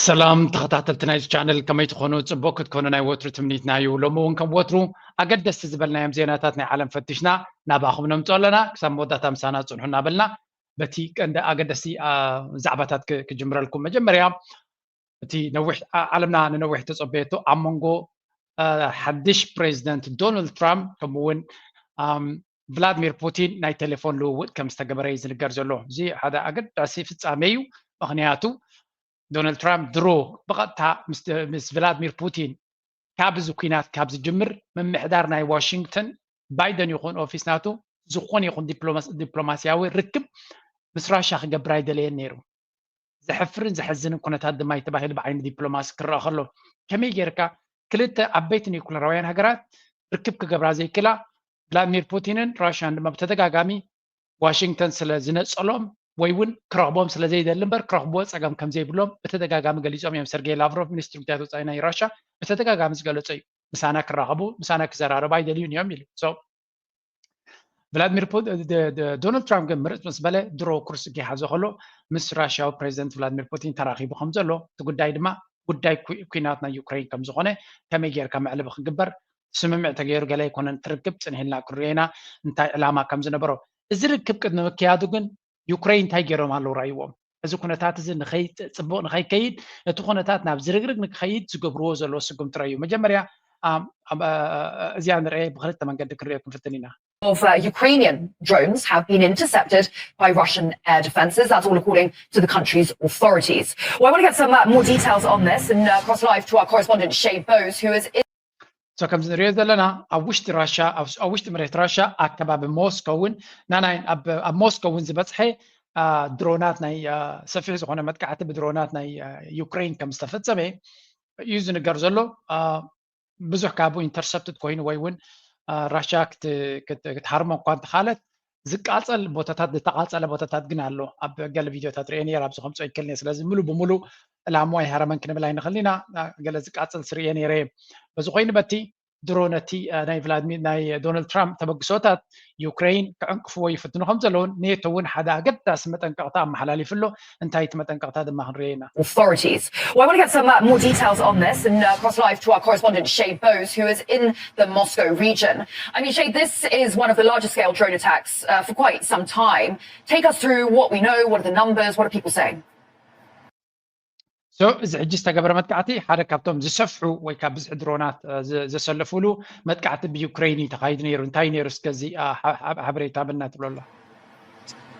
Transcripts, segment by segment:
ሰላም ተኸታተልቲ ናይዚ ቻነል፣ ከመይ ትኾኑ? ጽቡቕ ክትኮኑ ናይ ወትሩ ትምኒትና እዩ። ሎሚ እውን ከም ወትሩ ኣገደስቲ ዝበልናዮም ዜናታት ናይ ዓለም ፈቲሽና ናባኹም ነምጽኦ ኣለና። ክሳብ መወዳእታ ምሳና ጽንሑ እናበልና በቲ ቀንዲ ኣገደስቲ ዛዕባታት ክጅምረልኩም። መጀመርያ እቲ ነዊሕ ዓለምና ንነዊሕ ተጸበየቶ ኣብ መንጎ ሓድሽ ፕሬዚደንት ዶናልድ ትራምፕ ከምኡ እውን ቭላድሚር ፑቲን ናይ ቴሌፎን ልውውጥ ከም ዝተገበረ እዩ ዝንገር ዘሎ። እዚ ሓደ ኣገዳሲ ፍጻሜ እዩ። ምክንያቱ ዶናልድ ትራምፕ ድሮ ብቐጥታ ምስ ቭላድሚር ፑቲን ካብ እዚ ኩናት ካብ ዝጅምር ምምሕዳር ናይ ዋሽንግተን ባይደን ይኹን ኦፊስ ናቱ ዝኾነ ይኹን ዲፕሎማስያዊ ርክብ ምስ ራሻ ክገብር ኣይደለየን ነይሩ። ዘሕፍርን ዘሕዝንን ኩነታት ድማ እዩ ተባሂሉ ብዓይኒ ዲፕሎማሲ ክረአ ከሎ፣ ከመይ ጌርካ ክልተ ዓበይቲ ኒኩለራውያን ሃገራት ርክብ ክገብራ ዘይክላ? ቭላድሚር ፑቲንን ራሽያን ድማ ብተደጋጋሚ ዋሽንግተን ስለ ዝነጸሎም ወይ እውን ክረኽቦም ስለ ዘይደሊ እምበር ክረኽብዎ ጸገም ከም ዘይብሎም ብተደጋጋሚ ገሊጾም እዮም። ሰርጌይ ላቭሮቭ ሚኒስትሪ ጉዳያት ወጻኢ ናይ ራሻ ብተደጋጋሚ ዝገለጾ እዩ። ምሳና ክራኸቡ ምሳና ክዘራረቡ ኣይደልዩን እዮም ኢሉ። ሶ ቭላድሚር ፑ- ደ- ደ- ዶናልድ ትራምፕ ግን ምርፅ ምስ በለ ድሮ ኩርሲ ክይሓዞ ከሎ ምስ ራሽያዊ ፕሬዚደንት ቭላድሚር ፑቲን ተራኺቡ ከም ዘሎ እቲ ጉዳይ ድማ ጉዳይ ኩ- ኩናት ናይ ዩክሬን ከም ዝኾነ ከመይ ጌርካ መዕለቢ ክግበር ስምምዕ ተገይሩ ገለ ኣይኮነን ትርክብ ፅንሂልና ክንሪኦ ኢና እንታይ ዕላማ ከም ዝነበሮ እዚ ርክብ ቅድሚ ምክያዱ ግን ዩክሬን እንታይ ገይሮም ኣለዉ ራይዎም እዚ ኩነታት እዚ ንኸይ- ፅቡቅ ንኸይከይድ እቲ ኩነታት ናብ ዝርግርግ ንክኸይድ ዝገብርዎ ዘለዎ ስጉምቲ ረዩ መጀመርያ እዚኣ ንርአ ብክልተ መንገዲ ክንሪኦ ክንፍትን ኢና of uh, Ukrainian drones have been intercepted by Russian air defenses. That's all according to the country's authorities. Well, I want to get some uh, more details on this and uh, cross live to our correspondent Shay Bowes, who is in. So ከምዚ ንሪኦ ዘለና ኣብ ውሽጢ ራሻ ኣብ ውሽጢ መሬት ራሻ ኣከባቢ ሞስኮ እውን ናናይ ኣብ ሞስኮ እውን ዝበፅሐ ድሮናት ናይ ሰፊሕ ዝኾነ መጥቃዕቲ ብድሮናት ናይ ዩክሬን ከም ዝተፈፀመ እዩ ዝንገር ዘሎ። ብዙሕ ካብኡ ኢንተርሰፕትድ ኮይኑ ወይ እውን ራሽያ ክትሃርሞ እኳ እንተኻለት ዝቃፀል ቦታታት ዝተቃፀለ ቦታታት ግን ኣሎ ኣብ ገለ ቪድዮታት ርአ ነር ኣብዚ ከምፅኦ ይክእል ስለዚ ሙሉ ብሙሉ ዕላሞ ኣይሃረመን ክንብል ኣይንኽእል ኢና ገለ ዝቃፀል ስርኤ ነረ በዚ ኮይኑ በቲ ድሮ ነቲ ናይ ቭላድሚር ናይ ዶናልድ ትራምፕ ተበግሶታት ዩክሬን ክዕንቅፍዎ ይፍትኑ ከም ዘለውን ኔቶ እውን ሓደ ኣገዳሲ መጠንቀቕታ ኣመሓላሊፉ ኣሎ እንታይ እቲ መጠንቀቕታ ድማ ክንሪኦ ኢና authorities. Well, I want to get some uh, more details on this and uh, cross live to our correspondent Shay Bowes, who is in the Moscow region. I mean, Shay, this is one of the largest scale drone attacks uh, for quite some time. Take us through what we know, what are the numbers, what are people saying? So እዚ ሕጂ ዝተገበረ መጥቃዕቲ ሓደ ካብቶም ዝሰፍሑ ወይ ካብ ብዝሒ ድሮናት ዘሰለፉሉ መጥቃዕቲ ብዩክሬን እዩ ተኻይዱ ነይሩ እንታይ ነይሩ እስከዚ ሓበሬታ ብልና ትብሎ ኣሎ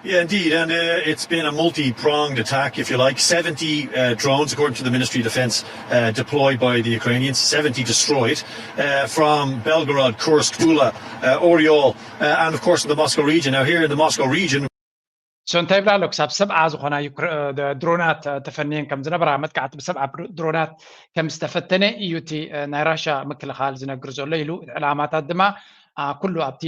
Yeah, indeed. And uh, it's been a multi pronged attack, if you like. seventy uh, drones, according to the Ministry of Defense, uh, deployed by the Ukrainians, seventy destroyed uh, from Belgorod, Kursk, Tula, uh, Oryol, uh, and of course in the Moscow region. Now, here in the Moscow region, So እንታይ ይብላ ኣሎ ክሳብ ሰብዓ ዝኾና ድሮናት ተፈንየን ከም ዝነበራ መጥቃዕቲ ብሰብዓ ድሮናት ከም ዝተፈተነ እዩ እቲ ናይ ራሻ ምክልኻል ዝነግር ዘሎ ኢሉ ዕላማታት ድማ ኩሉ ኣብቲ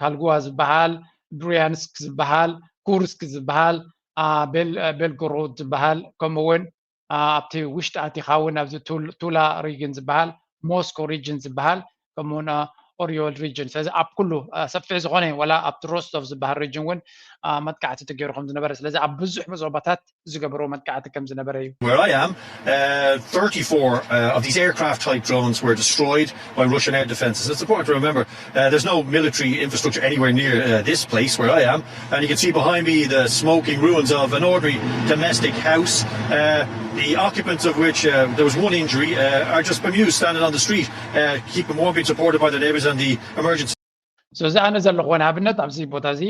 ካልጉዋ ዝበሃል ብሩያንስክ ዝበሃል ኩርስክ ዝበሃል ቤልጎሮድ ዝበሃል ከምኡ እውን ኣብቲ ውሽጢ ኣቲኻ እውን ኣብዚ ቱላ ሪጅን ዝበሃል ሞስኮ ሪጅን ዝበሃል ከምኡውን ኦሪዮል ሪጅን ስለዚ ኣብ ኩሉ ሰፊሕ ዝኾነ ወላ ኣብቲ ሮስቶቭ ዝበሃል ሪጅን እውን መጥቃዕቲ ተገይሩ ከም ዝነበረ ስለዚ ኣብ ብዙሕ ዞባታት ዝገበርዎ መጥቃዕቲ ከም ዝነበረ እዩ Where I am, uh, thirty-four uh, of these aircraft type drones were destroyed by Russian air defenses. It's important to remember uh, there's no military infrastructure anywhere near uh, this place where I am. And you can see behind me the smoking ruins of an ordinary domestic house. Uh, the occupants of which uh, there was one injury uh, are just bemused standing on the street, uh, keeping warm, being supported by the neighbours and the emergency. So እዚ ኣነ ዘለኹዎ ንኣብነት ኣብዚ ቦታ እዚ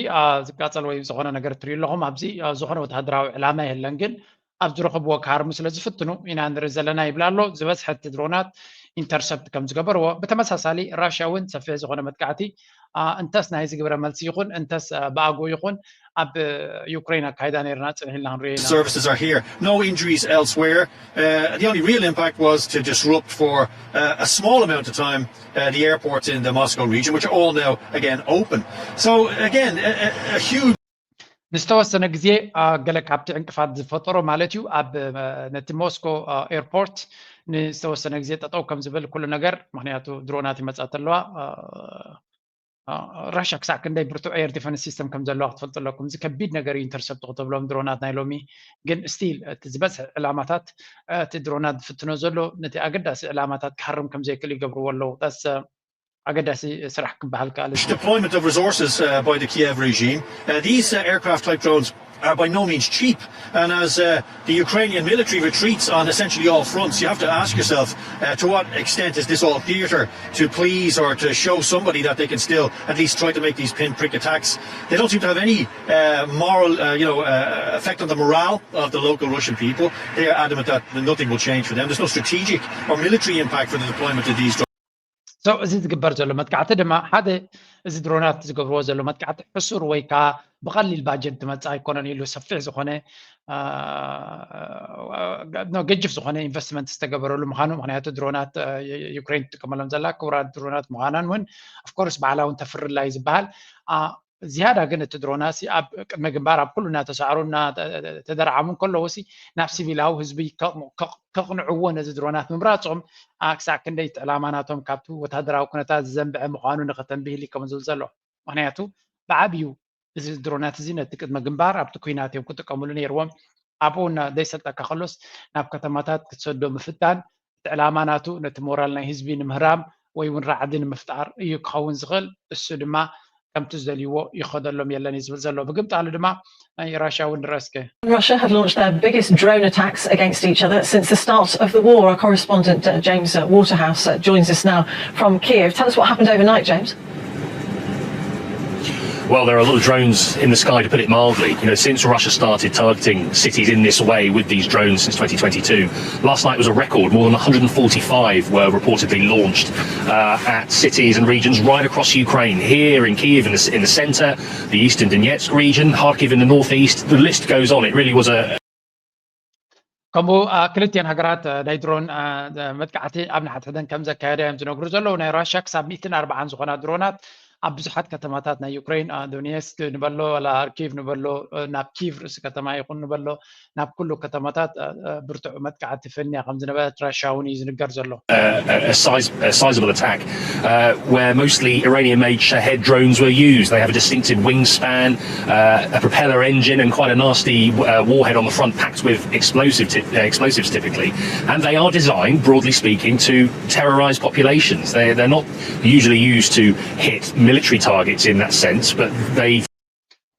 ዝቃጸል ወይ ዝኾነ ነገር ትሪኡ ኣለኹም ኣብዚ ዝኾነ ወተሃደራዊ ዕላማ የለን ግን ኣብ ዝረኸብዎ ክሃርሙ ስለ ዝፍትኑ ኢና ንርኢ ዘለና ይብል ኣሎ ዝበዝሐ እቲ ድሮናት ኢንተርሰፕት ከም ዝገበርዎ ብተመሳሳሊ ራሽያ እውን ሰፊሕ ዝኾነ መጥቃዕቲ እንተስ ናይ ዝግብረ መልሲ ይኹን እንተስ ብኣጎ ይኹን ኣብ ዩክሬን ኣካይዳ ነርና ፅንሕ ኢልና ክንሪኦ ኢና services are here. No injuries elsewhere. Uh, the only real impact was to disrupt for uh, a small amount of time uh, the airports in the Moscow region, which are all now again open. So again, a, a huge. ንዝተወሰነ ግዜ ገለ ካብቲ ዕንቅፋት ዝፈጠሮ ማለት እዩ ኣብ ነቲ ሞስኮ ኤርፖርት ንዝተወሰነ ግዜ ጠጠው ከም ዝብል ኩሉ ነገር ምክንያቱ ድሮናት ይመፃት ኣለዋ ራሻ ክሳዕ ክንደይ ብርቱዕ ኤር ዲፈንስ ሲስተም ከም ዘለዋ ክትፈልጡ ኣለኩም። እዚ ከቢድ ነገር እዩ። ኢንተርሰፕት ክተብሎም ድሮናት ናይ ሎሚ ግን ስቲል እቲ ዝበዝሕ ዕላማታት እቲ ድሮናት ዝፍትኖ ዘሎ ነቲ ኣገዳሲ ዕላማታት ክሃርም ከም ዘይክእል ይገብርዎ ኣለዉ። ኣገዳሲ ስራሕ ክበሃል ከኣል። Deployment of resources uh, by the Kiev regime. Uh, these uh, aircraft type drones are by no means cheap. And as uh, the Ukrainian military retreats on essentially all fronts, you have to ask yourself uh, to what extent is this all theatre to please or to show somebody that they can still at least try to make these pinprick attacks. They don't seem to have any uh, moral, uh, you know, uh, effect on the morale of the local Russian people. They are adamant that nothing will change for them. There's no strategic or military impact for the deployment of these drones. So እዚ ዝግበር ዘሎ መጥቃዕቲ ድማ ሓደ እዚ ድሮናት ዝገብርዎ ዘሎ መጥቃዕቲ ሕሱር ወይ ከዓ ብቐሊል ባጀት ዝመፅእ ኣይኮነን ኢሉ ሰፊሕ ዝኾነ ገጅፍ ዝኾነ ኢንቨስትመንት ዝተገበረሉ ምዃኑ። ምክንያቱ ድሮናት ዩክሬን ትጥቀመሎም ዘላ ክቡራት ድሮናት ምዃናን እውን ኦፍኮርስ ባዕላ እውን ተፍርላ እዩ ዝበሃል። ዝያዳ ግን እቲ ድሮናሲ ኣብ ቅድመ ግንባር ኣብ ኩሉ እናተሳዕሩ ተደርዓሙ እንከለዉ ሲ ናብ ሲቪላዊ ህዝቢ ከቕንዕዎ ነዚ ድሮናት ምምራፆም ክሳዕ ክንደይ እቲ ዕላማ ናቶም ካብቲ ወታደራዊ ኩነታት ዝዘንብዐ ምዃኑ ንኸተንብህ ኢሉ ከም ዝብል ዘሎ። ምክንያቱ ብዓብዩ እዚ ድሮናት እዚ ነቲ ቅድመ ግንባር ኣብቲ ኩናት እዮም ክጥቀምሉ ነይርዎም። ኣብኡ ዘይሰልጠካ ከሎስ ናብ ከተማታት ክትሰዶ ምፍታን እቲ ዕላማ ናቱ ነቲ ሞራል ናይ ህዝቢ ንምህራም ወይ እውን ራዕዲ ንምፍጣር እዩ ክኸውን ዝኽእል። እሱ ድማ ከምቲ ዝደልይዎ ይኸደሎም የለን እዩ ዝብል ዘሎ። ብግምጣሉ ድማ ናይ ራሽያ እውን ንረስከ Russia have launched their biggest drone attacks against each other since the start of the war. Our correspondent uh, James uh, Waterhouse uh, joins us now from Kiev. Tell us what happened overnight, James. Well, there are a lot of drones in the sky, to put it mildly. You know, since Russia started targeting cities in this way with these drones since twenty twenty-two, last night was a record. More than one hundred forty-five were reportedly launched uh, at cities and regions right across Ukraine. Here in Kiev, in the, in the centre, the eastern Donetsk region, Kharkiv in the northeast. The list goes on. It really was a ከምኡ ክልቲኤን ሃገራት ናይ ድሮን መጥቃዕቲ ኣብ ንሓድሕደን ከም ዘካየዳ እዮም ዝነግሩ ዘለዉ። ናይ ራሽያ ክሳብ ሚእትን ኣርባዓን ዝኾና ድሮናት ኣብ ብዙሓት ከተማታት ናይ ዩክሬን፣ ዶኔስክ ንበሎ፣ ላርኪቭ ንበሎ፣ ናብ ኪቭ ርእሲ ከተማ ይኹን ንበሎ፣ ናብ ኩሉ ከተማታት ብርቱዕ መጥቃዕቲ ፈንያ ከም ዝነበረት ራሽያ እውን እዩ ዝንገር ዘሎ። A sizable attack where mostly Iranian made Shahed drones were used. They have a distinctive wingspan, a propeller engine, and quite a nasty warhead on the front packed with explosives typically. And they are designed, broadly speaking, to terrorize populations. They, they're not usually used to hit military targets in that sense, but they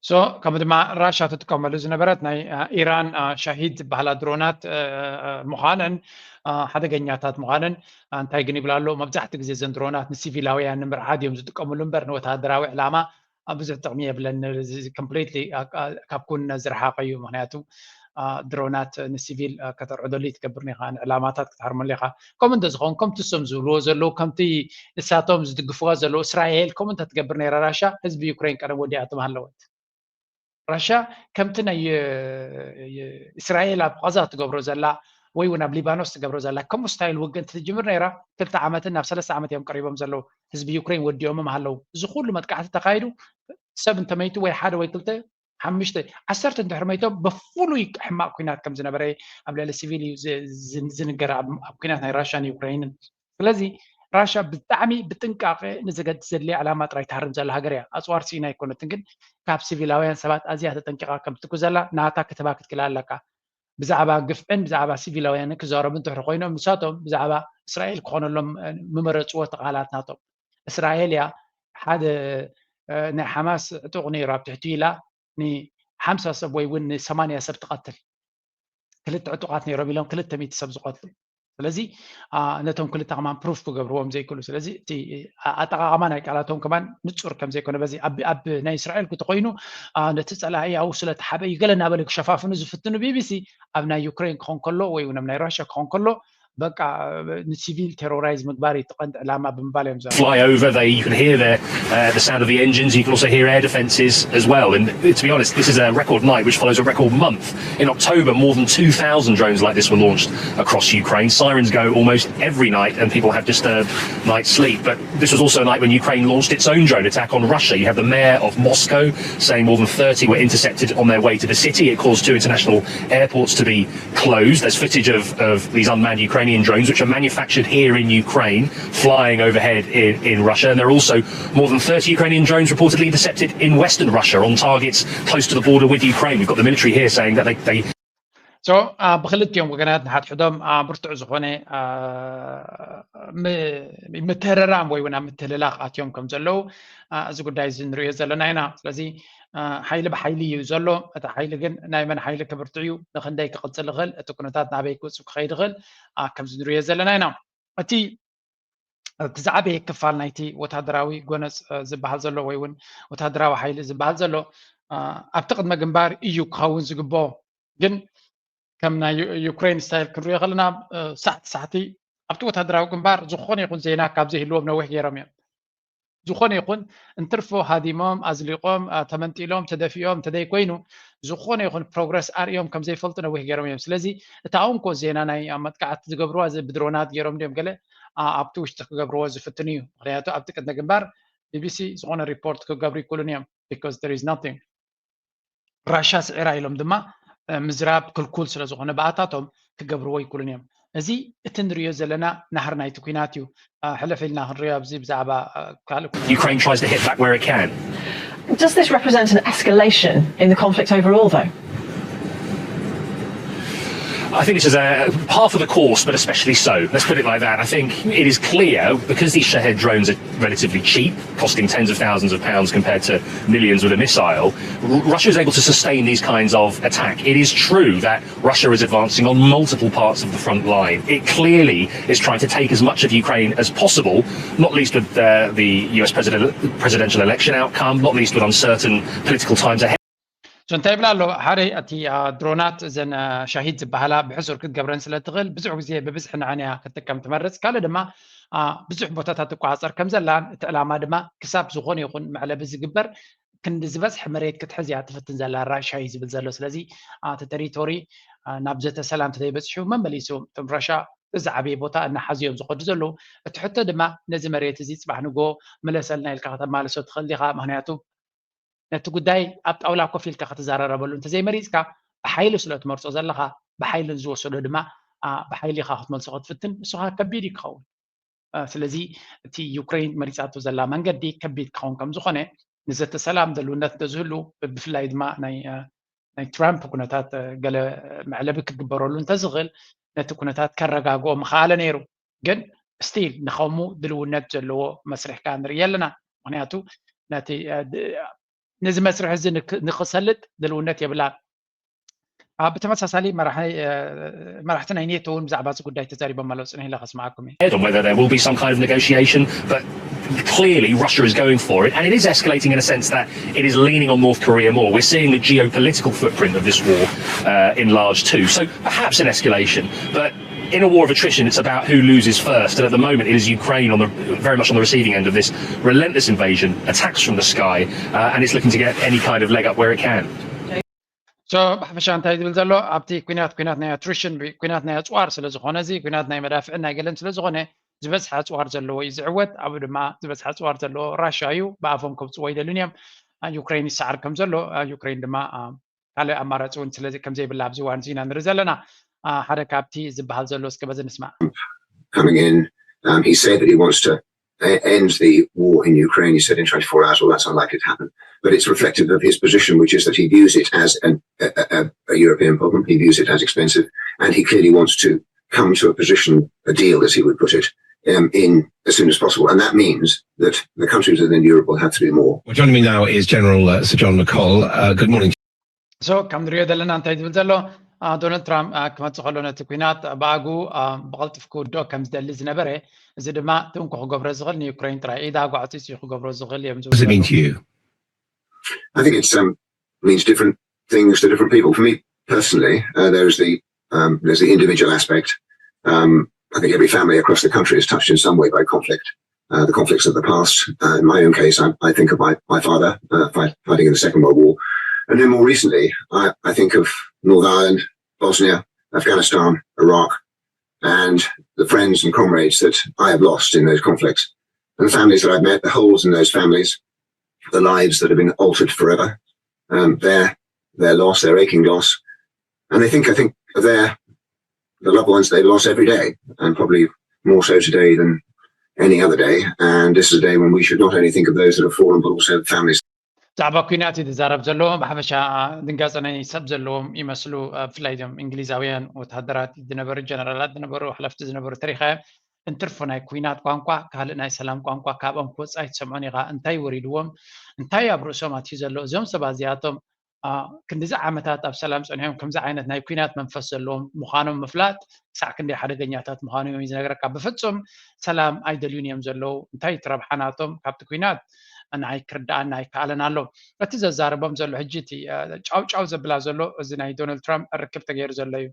so ከም ድማ ራሻ ትጥቀመሉ ዝነበረት ናይ ኢራን ሻሂድ ዝበሃላ ድሮናት ምዃነን ሓደገኛታት ምዃነን እንታይ ግን ይብላ ኣለዉ። መብዛሕቲ ግዜ ዘን ድሮናት ንሲቪላውያን ንምርዓድ እዮም ዝጥቀምሉ እምበር ንወታደራዊ ዕላማ ብዙሕ ጥቕሚ የብለን። ኮምፕሊትሊ ካብ ኩነ ዝረሓቐ እዩ። ምክንያቱ ድሮናት ንሲቪል ከተርዕደሉ ትገብር ኢኻ፣ ንዕላማታት ክትሃርመሉ ኢኻ። ከምኡ እንተዝኸውን ከምቲ እሶም ዝብልዎ ዘለዉ ከምቲ እሳቶም ዝድግፍዋ ዘለዉ እስራኤል ከምኡ እንተትገብር ነይራ ራሻ ህዝቢ ዩክሬን ቀደም ወዲኣቶም ኣለወት። ራሻ ከምቲ ናይ እስራኤል ኣብ ቐዛ ትገብሮ ዘላ ወይ እውን ኣብ ሊባኖስ ትገብሮ ዘላ ከምኡ ስታይል ውግእ እንትትጅምር ነይራ ክልተ ዓመትን ናብ ሰለስተ ዓመት እዮም ቀሪቦም ዘለዉ። ህዝቢ ዩክሬን ወዲኦምም ኣለዉ። እዚ ኩሉ መጥቃዕቲ ተኻይዱ ሰብ እንተመይቱ ወይ ሓደ ወይ ክልተ ሓሙሽተ ዓሰርተ እንድሕር መይቶም ብፍሉይ ሕማቕ ኩናት ከም ዝነበረ ኣብ ልዕሊ ሲቪል እዩ ዝንገር ኣብ ኩናት ናይ ራሽያን ዩክሬንን። ስለዚ ራሽያ ብጣዕሚ ብጥንቃቄ ንዘገድ ዘድልያ ዕላማ ጥራይ ትሃርም ዘላ ሃገር እያ። ኣፅዋር ስኢና ኣይኮነትን ግን ካብ ሲቪላውያን ሰባት ኣዝያ ተጠንቂቓ ከም ትጉ ዘላ ናታ ክትባ ክትክላ ኣለካ። ብዛዕባ ግፍዕን ብዛዕባ ሲቪላውያንን ክዛረቡ እንድሕር ኮይኖም ንሳቶም ብዛዕባ እስራኤል ክኾነሎም ምመረፅዎ ተቓላት ናቶም። እስራኤል እያ ሓደ ናይ ሓማስ ዕጡቕ ነይሩ ኣብ ትሕቲ ኢላ ንሓምሳ ሰብ ወይ እውን ንሰማንያ ሰብ ትቐትል። ክልተ ዕጡቓት ነይሮም ኢሎም ክልተ ሚእቲ ሰብ ዝቐትሉ። ስለዚ ነቶም ክልተ ከማን ፕሩፍ ክገብርዎም ዘይክእሉ። ስለዚ እቲ ኣጠቓቕማ ናይ ቃላቶም ከማን ንፁር ከም ዘይኮነ በዚ ኣብ ናይ እስራኤል ክተኮይኑ ነቲ ፀላኢ ኣብኡ ስለተሓበ እዩ ገለ እናበለ ክሸፋፍኑ ዝፍትኑ ቢቢሲ ኣብ ናይ ዩክሬን ክኾን ከሎ ወይ እውን ኣብ ናይ ራሽያ ክኾን ከሎ በቃ ንሲቪል ቴሮራይዝ ምግባር እዩ እቲ ቀንዲ ዕላማ ብምባል እዮም ዘ fly over. They, you can hear the, uh, the sound of the engines. You can also hear air defences as well. And to be honest, this is a record night which follows a record month. In October, more than two thousand drones like this were launched across Ukraine. Sirens go almost every night and people have disturbed night's sleep. But this was also a night when Ukraine launched its own drone attack on Russia. You have the mayor of Moscow saying more than thirty were intercepted on their way to the city. It caused two international airports to be closed. There's footage of, of these unmanned Ukrainian Ukrainian drones, which are manufactured here in Ukraine, flying overhead in, in Russia. And there are also more than thirty Ukrainian drones reportedly intercepted in western Russia on targets close to the border with Ukraine. We've got the military here saying that they, they so ብክልቲኦም ወገናት ንሓድሕዶም ብርቱዕ ዝኾነ ምትህርራም ወይ እውን ኣብ ምትህልላኽ ኣትዮም ከም ዘለዉ እዚ ጉዳይ እዚ ንሪኦ ዘለና ኢና። ስለዚ ሓይሊ ብሓይሊ እዩ ዘሎ። እቲ ሓይሊ ግን ናይ መን ሓይሊ ክብርትዕ እዩ፣ ንክንደይ ክቕፅል ይኽእል፣ እቲ ኩነታት ናበይ ክውፅእ ክኸይድ ይኽእል ከምዚ ንሪኦ ዘለና ኢና። እቲ እቲ ዝዓበየ ክፋል ናይቲ ወታደራዊ ጎነፅ ዝበሃል ዘሎ ወይ እውን ወታደራዊ ሓይሊ ዝበሃል ዘሎ ኣብቲ ቅድመ ግንባር እዩ ክኸውን ዝግብኦ። ግን ከም ናይ ዩክሬን ስታይል ክንሪኦ ከለና ሳሕቲ ሳሕቲ ኣብቲ ወታደራዊ ግንባር ዝኾነ ይኹን ዜና ካብ ዘይህልዎም ነዊሕ ገይሮም እዮም። ዝኾነ ይኹን እንትርፎ ሃዲሞም፣ ኣዝሊቖም፣ ተመንጢሎም፣ ተደፊኦም እንተደይኮይኑ ዝኾነ ይኹን ፕሮግረስ ኣርእዮም ከም ዘይፈልጡ ነዊሕ ገይሮም እዮም። ስለዚ እታ እንኮ ዜና ናይ ኣብ መጥቃዕቲ ዝገብርዋ እዚ ብድሮናት ገይሮም ድዮም ገለ ኣብቲ ውሽጢ ክገብርዎ ዝፍትኑ እዩ። ምክንያቱ ኣብቲ ቅድመ ግንባር ቢቢሲ ዝኾነ ሪፖርት ክገብሩ ይክእሉን እዮም። Because there is nothing። ራሻ ስዒራ ኢሎም ድማ ምዝራብ ክልኩል ስለ ዝኾነ ብኣታቶም ክገብርዎ ይክእሉን እዮም። እዚ እቲ ንሪኦ ዘለና ናህሪ ናይቲ ኩናት እዩ። ሕለፍ ኢልና ክንሪኦ ኣብዚ ብዛዕባ ካልእ Ukraine tries to hit back where it can. Does this represent an escalation in the conflict overall, though? I think this is a par for the course, but especially so. Let's put it like that. I think it is clear, because these Shahed drones are relatively cheap, costing tens of thousands of pounds compared to millions with a missile, Russia is able to sustain these kinds of attack. It is true that Russia is advancing on multiple parts of the front line. It clearly is trying to take as much of Ukraine as possible, not least with uh, the U S president, presidential election outcome, not least with uncertain political times ahead. So እንታይ ይብላ ኣሎ? ሓደ እቲ ድሮናት እዘን ሻሂድ ዝበሃላ ብሕሱር ክትገብረን ስለ ትኽእል ብዙሕ ግዜ ብብዝሒ ንዓን እያ ክትጥቀም ትመርፅ። ካልእ ድማ ብዙሕ ቦታታት ትቆፃፀር ከም ዘላን እቲ ዕላማ ድማ ክሳብ ዝኾነ ይኹን መዕለቢ ዝግበር ክንዲ ዝበዝሐ መሬት ክትሕዝ እያ ትፍትን ዘላ ራሻ እዩ ዝብል ዘሎ። ስለዚ እቲ ቴሪቶሪ ናብ ዘተ ሰላም ተዘይበፅሑ መመሊሱ እቶም ራሻ ዝዓበየ ቦታ እናሓዝዮም ዝኸዱ ዘለዉ። እቲ ሕቶ ድማ ነዚ መሬት እዚ ፅባሕ ንጎ ምለሰልና ኢልካ ከተማልሶ ትኽእል ዲኻ? ምክንያቱ ነቲ ጉዳይ ኣብ ጣውላ ኮፍ ኢልካ ክትዘራረበሉ እንተዘይመሪፅካ ብሓይሊ ስለ ትመርፆ ዘለኻ ብሓይሊ ዝወሰዶ ድማ ብሓይሊ ኢኻ ክትመልሶ ክትፍትን ንስኻ ከቢድ እዩ ክኸውን። ስለዚ እቲ ዩክሬን መሪፃቶ ዘላ መንገዲ ከቢድ ክኸውን ከም ዝኾነ ንዘተ ሰላም ደልውነት እንተዝህሉ ብፍላይ ድማ ናይ ናይ ትራምፕ ኩነታት ገለ መዕለቢ ክግበረሉ እንተዝኽእል ነቲ ኩነታት ከረጋግኦ ምኽኣለ ነይሩ። ግን ስቲል ንኸሙ ድልውነት ዘለዎ መስርሕ ከዓ ንርኢ ኣለና። ምክንያቱ ነቲ ነዚ መስርሕ እዚ ንክሰልጥ ድልውነት የብላን። ብተመሳሳሊ መራሕቲ ናይ ኔቶ እውን ብዛዕባ እዚ ጉዳይ ተዛሪቦም ኣለዉ። ፅንሕ ኢለ ከስምዓኩም እየ። Whether there will be some kind of negotiation, but clearly Russia is going for it, and it is escalating in a sense that it is leaning on North Korea more. We're seeing the geopolitical footprint of this war uh, enlarged too. So perhaps an escalation, but in a war of attrition, it's about who loses first. And at the moment, it is Ukraine on the very much on the receiving end of this relentless invasion, attacks from the sky, uh, and it's looking to get any kind of leg up where it can. So ብሓፈሻ እንታይ ዝብል ዘሎ ኣብቲ ኩናት ኩናት ናይ ኣትሪሽን ኩናት ናይ ኣፅዋር ስለ ዝኾነ እዚ ኩናት ናይ መዳፍዕን ናይ ገለን ስለ ዝኾነ ዝበዝሐ ኣፅዋር ዘለዎ እዩ ዝዕወት። ኣብኡ ድማ ዝበዝሐ ኣፅዋር ዘለዎ ራሻ እዩ። ብኣፎም ከብፅዎ ይደልን እዮም። ዩክሬን ይሰዓር ከም ዘሎ ዩክሬን ድማ ካልእ ኣማራፂ እውን ስለዚ ከም ዘይብላ ኣብዚ እዋን እዚ ኢና ንርኢ ዘለና። ሓደ ካብቲ ዝበሃል ዘሎ እስከ በዚ ንስማዕ። Coming in, um, he said that he wants to end the war in Ukraine. He said in twenty-four hours, well, that's unlikely to happen. But it's reflective of his position, which is that he views it as an, a, a, a European problem. He views it as expensive, and he clearly wants to come to a position, a deal, as he would put it, um, in as soon as possible. And that means that the countries within Europe will have to do more. Well, joining me now is General uh, Sir John McColl. Uh, good morning. So ከም ንሪኦ ዘለና እንታይ ዝብል ዘሎ ዶናልድ ትራምፕ ክመፅእ ከሎ ነቲ ኩናት ብኣግኡ ብቐልጥፍ ክውድኦ ከም ዝደሊ ዝነበረ፣ እዚ ድማ እቲ እንኮ ክገብሮ ዝኽእል ንዩክሬን ጥራይ ኢዳ ጓዕፂፅ እዩ ክገብሮ ዝኽእል እዮም ዝብል። What does it mean to you? I think it um, means different things to different people. For me personally, uh, there is the um, there's the individual aspect. Um, I think every family across the country is touched in some way by conflict. Uh, the conflicts of the past. Uh, in my own case, I, I think of my, my father uh, fight, fighting in the Second World War. And then more recently, I, I think of Northern Ireland, Bosnia, Afghanistan, Iraq, and the friends and comrades that I have lost in those conflicts. And the families that I've met, the holes in those families, the lives that have been altered forever, um, their, their loss, their aching loss. And I think, I think of their the loved ones they lost every day, and probably more so today than any other day. And this is a day when we should not only think of those that have fallen, but also the families. ብዛዕባ ኩናት እዩ ዝዛረብ ዘሎ። ብሓፈሻ ድንጋፀ ናይ ሰብ ዘለዎም ይመስሉ። ብፍላይ ዞም እንግሊዛውያን ወታደራት ዝነበሩ፣ ጀነራላት ዝነበሩ፣ ሓለፍቲ ዝነበሩ ተሪኻ። እንትርፎ ናይ ኩናት ቋንቋ ካልእ ናይ ሰላም ቋንቋ ካብኦም ክወፅእ ኣይትሰምዖን ኢኻ። እንታይ ወሪድዎም፣ እንታይ ኣብ ርእሶም ኣትዩ ዘሎ? እዞም ሰባት እዚኣቶም ክንዲዚ ዓመታት ኣብ ሰላም ፀኒሖም ከምዚ ዓይነት ናይ ኩናት መንፈስ ዘለዎም ምዃኖም ምፍላጥ ክሳዕ ክንደይ ሓደገኛታት ምዃኖም እዩ ዝነግረካ። ብፍፁም ሰላም ኣይደልዩን እዮም ዘለዉ። እንታይ እቲ ረብሓ ናቶም ካብቲ ኩናት ንዓይ ክርድኣኒ ኣይከኣለን ኣሎ። እቲ ዘዛርቦም ዘሎ ሕጂ እቲ ጫውጫው ዘብላ ዘሎ እዚ ናይ ዶናልድ ትራምፕ ርክብ ተገይሩ ዘሎ እዩ።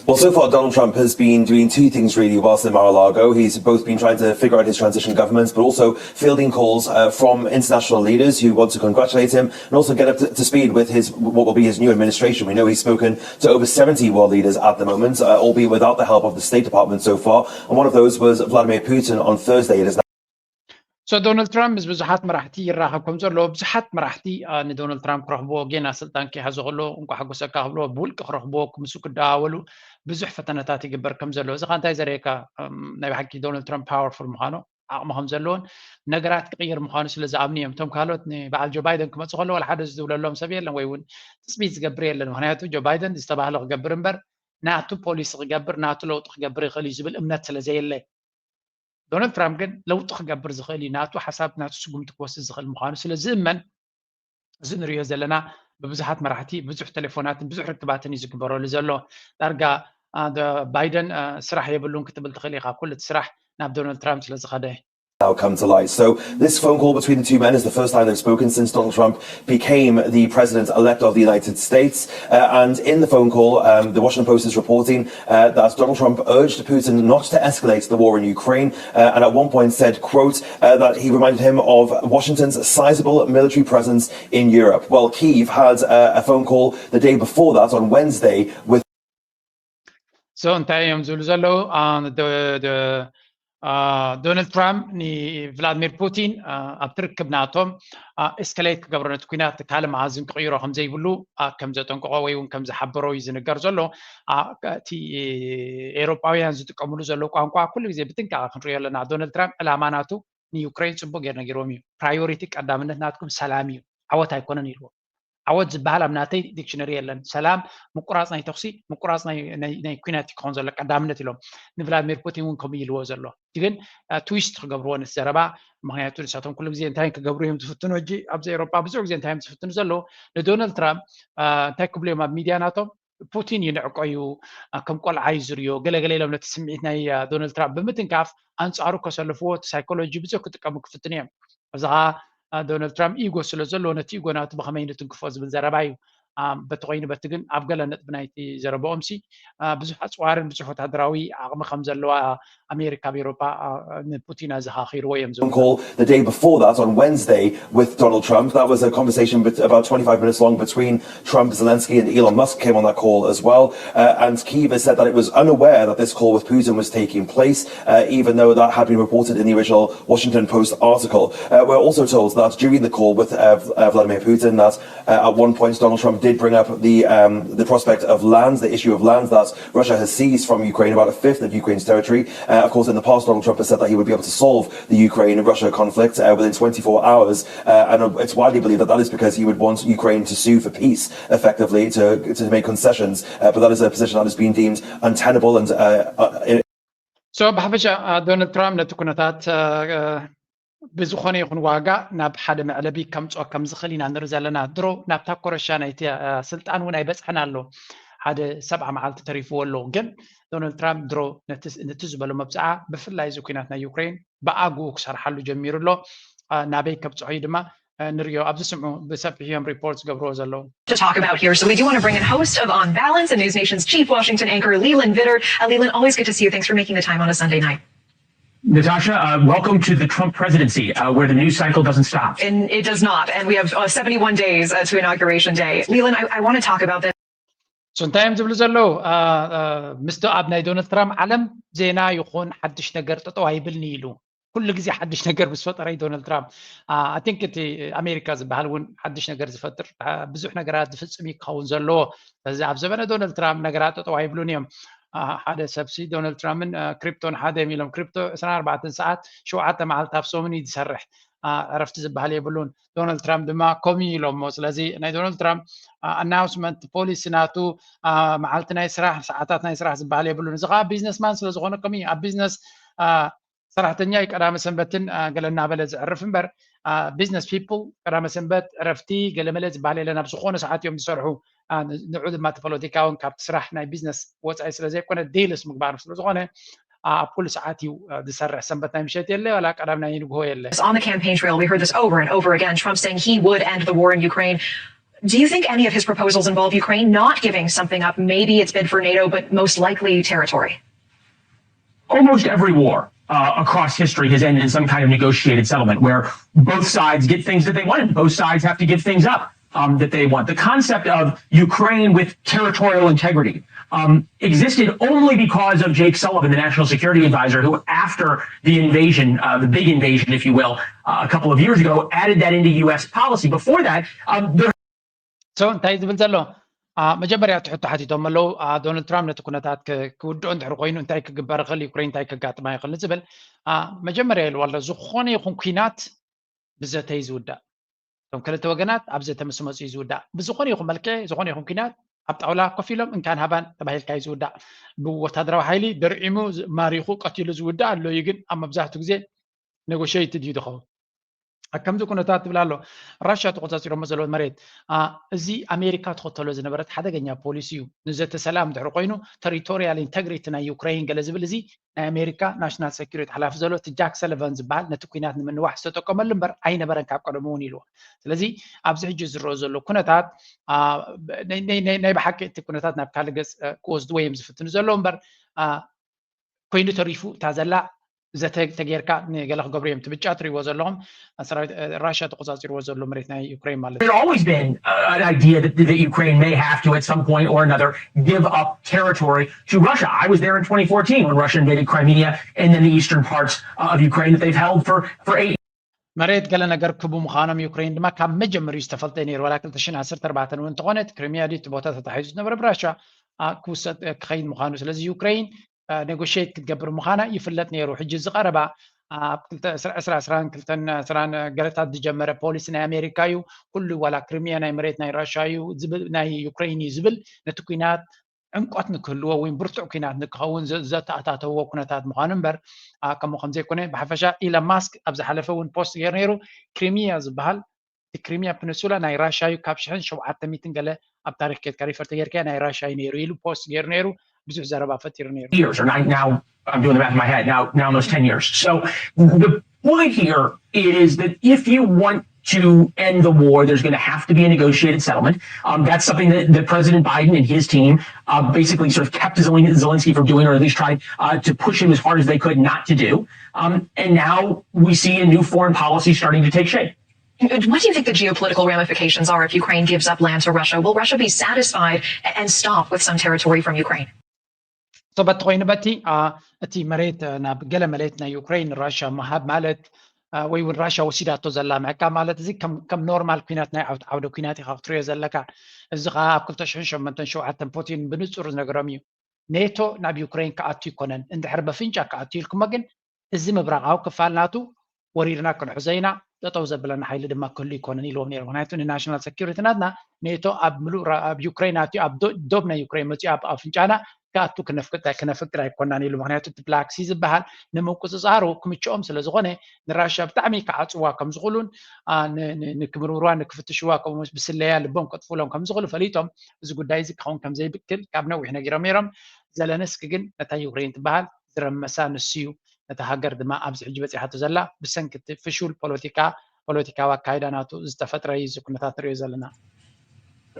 Well, so far, Donald Trump has been doing two things really whilst in Mar a Lago. He's both been trying to figure out his transition government, but also fielding calls uh, from international leaders who want to congratulate him and also get up to, to speed with his what will be his new administration. We know he's spoken to over seventy world leaders at the moment, uh, albeit without the help of the State Department so far. And one of those was Vladimir Putin on Thursday. It is So Donald Trump ምስ ብዙሓት መራሕቲ ይራኸብ ከም ዘሎ ብዙሓት መራሕቲ ንዶናልድ ትራምፕ ክረኽብዎ፣ ጌና ስልጣን ከይሓዘ ከሎ እንኳ ሓጎሰካ ክብልዎ፣ ብውልቂ ክረኽብዎ፣ ምስኡ ክደዋወሉ ብዙሕ ፈተነታት ይግበር ከም ዘሎ። እዚ ኸ እንታይ ዘርእየካ? ናይ ብሓቂ ዶናልድ ትራምፕ ፓወርፉል ምዃኑ፣ ዓቕሚ ከም ዘለዎን ነገራት ክቕይር ምዃኑ ስለ ዝኣምኑ እዮም። እቶም ካልኦት ንበዓል ጆ ባይደን ክመፁ ከለዉ ዋላ ሓደ ዝብለሎም ሰብ የለን ወይ እውን ትፅቢት ዝገብር የለን። ምክንያቱ ጆ ባይደን ዝተባህለ ክገብር እምበር ናቱ ፖሊሲ ክገብር፣ ናቱ ለውጢ ክገብር ይኽእል እዩ ዝብል እምነት ስለ ዘየለ። ዶናልድ ትራምፕ ግን ለውጢ ክገብር ዝኽእል እዩ፣ ናቱ ሓሳብ ናቱ ስጉምቲ ክወስድ ዝኽእል ምዃኑ ስለ ዝእመን፣ እዚ ንሪኦ ዘለና ብብዙሓት መራሕቲ ብዙሕ ቴሌፎናትን ብዙሕ ርክባትን እዩ ዝግበረሉ ዘሎ። ዳርጋ ባይደን ስራሕ የብሉን ክትብል ትኽእል ኢኻ፣ ኩሉ እቲ ስራሕ ናብ ዶናልድ ትራምፕ ስለ ዝኸደ። Now come to light. So this phone call between the two men is the first time they've spoken since Donald Trump became the president-elect of the United States. Uh, and in the phone call, um, the Washington Post is reporting uh, that Donald Trump urged Putin not to escalate the war in Ukraine, uh, and at one point said, quote, uh, that he reminded him of Washington's sizable military presence in Europe. Well, Kyiv had uh, a phone call the day before that on Wednesday with So እንታይ እዮም ዝብሉ ዘለዉ? ዶናልድ ትራምፕ ንቭላድሚር ፑቲን ኣብቲ ርክብ ናቶም ኤስከሌት ክገብሮ፣ ነቲ ኩናት ካልእ መኣዝን ክቕይሮ ከም ዘይብሉ ከም ዘጠንቀቖ ወይ እውን ከም ዝሓበሮ እዩ ዝንገር ዘሎ። እቲ ኤውሮጳውያን ዝጥቀምሉ ዘለዉ ቋንቋ ኩሉ ግዜ ብጥንቃቐ ክንሪኦ ኣለና። ዶናልድ ትራምፕ ዕላማ ናቱ ንዩክሬን ፅቡቅ ገይሩ ነጊርዎም እዩ። ፕራዮሪቲ ቀዳምነት ናትኩም ሰላም እዩ፣ ዓወት ኣይኮነን ኢልዎ። ዓወት ዝበሃል ኣብ ናተይ ዲክሽነሪ የለን። ሰላም ምቁራፅ ናይ ተኩሲ፣ ምቁራፅ ናይ ኩናት ክኸውን ዘሎ ቀዳምነት ኢሎም። ንቭላድሚር ፑቲን እውን ከምኡ ኢልዎ ዘሎ ግን ትዊስት ክገብርዎ ነቲ ዘረባ። ምክንያቱ ንሳቶም ኩሉ ግዜ እንታይ ክገብሩ እዮም ዝፍትኑ? ሕጂ ኣብዚ ኤሮጳ ብዙሕ ግዜ እንታይ እዮም ዝፍትኑ ዘለዉ? ንዶናልድ ትራምፕ እንታይ ክብሉ እዮም ኣብ ሚድያ ናቶም? ፑቲን ይንዕቆ እዩ፣ ከም ቆልዓ እዩ ዝርዮ፣ ገለገለ ኢሎም ነቲ ስምዒት ናይ ዶናልድ ትራምፕ ብምትንካፍ ኣንፃሩ ከሰልፍዎ እቲ ሳይኮሎጂ ብዙሕ ክጥቀሙ ክፍትኑ እዮም። እዚ ከዓ ዶናልድ ትራምፕ ኢጎ ስለ ዘለዎ ነቲ ኢጎ ናቱ ብኸመይ ንትንክፎ ዝብል ዘረባ እዩ። በቲ ኮይኑ በቲ ግን ኣብ ገለ ነጥቢ ናይቲ ዘረባኦም ሲ ብዙሕ ኣፅዋርን ብዙሕ ወታደራዊ ዓቕሚ ከም ዘለዋ ኣሜሪካ ኣብ ኤሮፓ ንፑቲን ኣዘኻኺርዎ እዮም ዝብሉ። Call the day before that on Wednesday with Donald Trump. That was a conversation about twenty-five minutes long between Trump, Zelensky, and Elon Musk came on that call as well. Uh, and Kyiv has said that it was unaware that this call with Putin was taking place, uh, even though that had been reported in the original Washington Post article. Uh, we're also told that during the call with uh, Vladimir Putin, that uh, at one point Donald Trump did bring up the um, the prospect of lands, the issue of lands that Russia has seized from Ukraine, about a fifth of Ukraine's territory. Uh, of course, in the past, Donald Trump has said that he would be able to solve the Ukraine-Russia conflict uh, within twenty-four hours, uh, and it's widely believed that that is because he would want Ukraine to sue for peace, effectively to to make concessions. Uh, but that is a position that has been deemed untenable and uh, uh, so ብሓፈሻ ዶናልድ ትራምፕ ነቲ ኩነታት ብዝኾነ ይኹን ዋጋ ናብ ሓደ መዕለቢ ከምፅኦ ከም ዝኽእል ኢና ንርኢ ዘለና። ድሮ ናብታ ኮረሻ ናይቲ ስልጣን እውን ኣይበፅሐን ኣሎ፣ ሓደ ሰብዓ መዓልቲ ተሪፍዎ ኣሎ። ግን ዶናልድ ትራምፕ ድሮ ነቲ ዝበሎ መብፅዓ ብፍላይ እዚ ኩናት ናይ ዩክሬን ብኣግኡ ክሰርሓሉ ጀሚሩ ኣሎ። ናበይ ከብፅሖ እዩ ድማ ንሪኦ ኣብዚ ስምዑ ብሰፊሕ እዮም ሪፖርት ዝገብርዎ ዘለዉ። To talk about here. So we do want to bring in host of On Balance and News Nation's chief Washington anchor, Leland Vittert. Uh, Leland, always good to see you. Thanks for making the time on a Sunday night. Natasha, uh, welcome to the Trump presidency, uh, where the news cycle doesn't stop. And it does not. And we have uh, seventy-one days uh, to Inauguration Day. Leland, I, I want to talk about this. So እንታይ እዮም ዝብሉ ዘለዉ? ምስቲ ኣብ ናይ ዶናልድ ትራምፕ ዓለም ዜና ይኹን ሓድሽ ነገር ጠጠው ኣይብልኒ ኢሉ ኩሉ ግዜ ሓድሽ ነገር ምስ ፈጠረ እዩ ዶናልድ ትራምፕ። I think እቲ ኣሜሪካ ዝበሃል እውን ሓድሽ ነገር ዝፈጥር ብዙሕ ነገራት ዝፍፅም እዩ ክኸውን ዘለዎ። ስለዚ ኣብ ዘበነ ዶናልድ ትራምፕ ነገራት ጠጠው ኣይብሉን እዮም። ሓደ ሰብሲ ዶናልድ ትራምፕን ክሪፕቶን ሓደ እዮም ኢሎም። ክሪፕቶ ዕስራን ኣርባዕተን ሰዓት ሸውዓተ መዓልቲ ኣብ ሰሙን እዩ ዝሰርሕ። ዕረፍቲ ዝበሃል የብሉን። ዶናልድ ትራምፕ ድማ ከምኡ ኢሎሞ። ስለዚ ናይ ዶናልድ ትራምፕ ኣናውንስመንት ፖሊሲ ናቱ መዓልቲ ናይ ስራሕ ሰዓታት ናይ ስራሕ ዝበሃል የብሉን። እዚ ከዓ ቢዝነስማን ስለዝኾነ ከምኡ ኣብ ቢዝነስ ሰራሕተኛ እዩ ቀዳመ ሰንበትን ገለ እናበለ ዝዕርፍ እምበር ቢዝነስ ፒፕል ቀዳመ ሰንበት ዕረፍቲ ገለመለ ዝበሃል የለን። ኣብ ዝኾነ ሰዓት እዮም ዝሰርሑ። ንዑ ድማ እቲ ፖለቲካ እውን ካብቲ ስራሕ ናይ ቢዝነስ ወፃኢ ስለዘይኮነ ዴልስ ምግባር ስለዝኾነ ኣብ ኩሉ ሰዓት እዩ ዝሰርሕ። ሰንበት ናይ ምሸት የለ ዋላ ቀዳም ናይ ንግሆ የለ። On the campaign trail, we heard this over and over again, Trump saying he would end the war in Ukraine. Do you think any of his proposals involve Ukraine not giving something up? Maybe it's bid for NATO, but most likely territory. Almost every war uh, across history has ended in some kind of negotiated settlement where both sides get things that they want and both sides have to give things up um, that they want. The concept of Ukraine with territorial integrity um, existed only because of Jake Sullivan, the national security advisor, who, after the invasion, uh, the big invasion, if you will, uh, a couple of years ago, added that into U S policy. Before that, um, there so እንታይ ዝብል ዘሎ መጀመርያ እቲ ሕቶ ሓቲቶም ኣለዉ። ዶናልድ ትራምፕ ነቲ ኩነታት ክውድኦ እንድሕር ኮይኑ እንታይ ክግበር ይኽእል፣ ዩክሬን እንታይ ከጋጥማ ይኽእል ንዝብል መጀመርያ ኢልዋ ኣሎ። ዝኾነ ይኹን ኩናት ብዘተ እዩ ዝውዳእ። እቶም ክልተ ወገናት ኣብ ዘተ ምስ መፁ እዩ ዝውዳእ። ብዝኾነ ይኹን መልክዕ ዝኾነ ይኹን ኩናት ኣብ ጣውላ ኮፍ ኢሎም እንካን ሃባን ተባሂልካ እዩ ዝውዳእ። ብወታደራዊ ሓይሊ ደርዒሙ ማሪኹ ቀቲሉ ዝውዳእ ኣሎ እዩ። ግን ኣብ መብዛሕትኡ ግዜ ኔጎሽይትድ እዩ ዝኸውን። ኣብ ከምዚ ኩነታት ትብል ኣሎ። ራሽያ ተቆፃፂሮሞ ዘለዎ መሬት እዚ ኣሜሪካ ትኸተሎ ዝነበረት ሓደገኛ ፖሊሲ እዩ። ንዘተ ሰላም ድሕሪ ኮይኑ ተሪቶሪያል ኢንተግሪቲ ናይ ዩክሬን ገለ ዝብል እዚ ናይ ኣሜሪካ ናሽናል ሴኩሪቲ ሓላፊ ዘሎ እቲ ጃክ ሰለቨን ዝበሃል ነቲ ኩናት ንምንዋሕ ዝተጠቀመሉ እምበር ኣይነበረን ካብ ቀደሙ እውን ኢልዎ። ስለዚ ኣብዚ ሕጂ ዝረኦ ዘሎ ኩነታት ናይ ብሓቂ እቲ ኩነታት ናብ ካልእ ገፅ ክወስድዎ እዮም ዝፍትኑ ዘለዉ እምበር ኮይኑ ተሪፉ እታ ዘላ ዘተ ተጌርካ ንገለ ክገብሩ እዮም ትብጫ ትሪእዎ ዘለኹም ሰራዊት ራሽያ ተቆፃፂርዎ ዘሎ መሬት ናይ ዩክሬን ማለት እዩ። There's always been uh, an idea that, that Ukraine may have to, at some point or another, give up territory to Russia. I was there in twenty fourteen when Russia invaded Crimea and then the eastern parts uh, of Ukraine that they've held for, for eight መሬት ገለ ነገር ክቡ ምዃኖም ዩክሬን ድማ ካብ መጀመሪኡ ዝተፈልጠ ነይሩ። ዋላ ክልተ ሽሕን ዓሰርተ ኣርባዕተን እውን እንተኾነ እቲ ክሪሚያ ድዩ እቲ ቦታ ተታሒዙ ዝነበረ ብራሻ ክውሰድ ክኸይድ ምዃኑ። ስለዚ ዩክሬን ኔጎሽት ክትገብር ምዃና ይፍለጥ ነይሩ። ሕጂ ዝቐረባ ኣብ ዕስራ ዕስራን ክልተን ዕስራን ገለታት ዝጀመረ ፖሊሲ ናይ ኣሜሪካ እዩ። ኩሉ ዋላ ክሪሚያ ናይ መሬት ናይ ራሻ እዩ ዝብል ናይ ዩክሬን እዩ ዝብል ነቲ ኩናት ዕምቆት ንክህልዎ ወይ ብርቱዕ ኩናት ንክኸውን ዘተኣታተዎ ኩነታት ምዃኑ እምበር ከምኡ ከምዘይኮነ ብሓፈሻ ኢለን ማስክ ኣብ ዝሓለፈ እውን ፖስት ገይሩ ነይሩ። ክሪሚያ ዝበሃል እቲ ክሪሚያ ፕኒንሱላ ናይ ራሻ እዩ ካብ ሽሕን ሸውዓተ ሚእትን ገለ ኣብ ታሪክ ኬድካ ሪፈር ተጌርካ ናይ ራሻ እዩ ነይሩ ኢሉ ፖስት ገይሩ ነይሩ። ብዙሕ ዘረባ ፈጢሩ ነይሩ። years or nine, now I'm doing the math in my head now now almost ten years. So the point here is that if you want to end the war, there's going to have to be a negotiated settlement. Um, that's something that, that President Biden and his team uh, basically sort of kept Zelensky from doing, or at least tried uh, to push him as hard as they could not to do. Um, and now we see a new foreign policy starting to take shape. What do you think the geopolitical ramifications are if Ukraine gives up land to Russia? Will Russia be satisfied and stop with some territory from Ukraine? So በቲ ኮይኑ በቲ እቲ መሬት ናብ ገለ መሬት ናይ ዩክሬን ራሽያ ምሃብ ማለት ወይ እውን ራሽያ ወሲዳቶ ዘላ ምዕቃብ ማለት እዚ ከም ኖርማል ኩናት ናይ ዓውደ ኩናት ኢኻ ክትሪኦ ዘለካ። እዚ ከዓ ኣብ ክልተ ሽሕን ሸሞንተን ሸውዓተን ፑቲን ብንፁር ዝነገሮም እዩ። ኔቶ ናብ ዩክሬን ክኣቱ ይኮነን እንድሕር በፍንጫ ክኣቱ ኢልኩሞ ግን እዚ ምብራቃዊ ክፋል ናቱ ወሪርና ክንሕዞ ኢና፣ ጠጠው ዘብለና ሓይሊ ድማ ክህሉ ይኮነን ኢልዎም ነይሮም። ምክንያቱ ንናሽናል ሰኪሪቲ ናትና ኔቶ ኣብ ምሉእ ኣብ ዩክሬን ኣትዩ ኣብ ዶብ ናይ ዩክሬን መፅኡ ኣብ ኣፍንጫና ክኣቱ ክነፍቅድ ኣይኮናን ኢሉ። ምክንያቱ እቲ ብላክ ሲ ዝበሃል ንምቁፅፃሩ ክምችኦም ስለዝኮነ ንራሽያ ብጣዕሚ ክዓፅዋ ከምዝኽእሉን ንክምርምርዋ ንክፍትሽዋ ከምኡ ብስለያ ልቦም ከጥፍሎም ከምዝኽእሉ ፈሊጦም እዚ ጉዳይ እዚ ክኸውን ከምዘይብክል ካብ ነዊሕ ነጊሮም ነይሮም። ዘለንስኪ ግን ነታ ዩክሬን ትበሃል ዝረመሳ ንሱ እዩ። ነታ ሃገር ድማ ኣብዚ ሕጂ በፂሓቶ ዘላ ብሰንኪ እቲ ፍሹል ፖለቲካ ፖለቲካዊ ኣካይዳ ናቱ ዝተፈጥረ እዩ እዚ ኩነታት ንሪኦ ዘለና።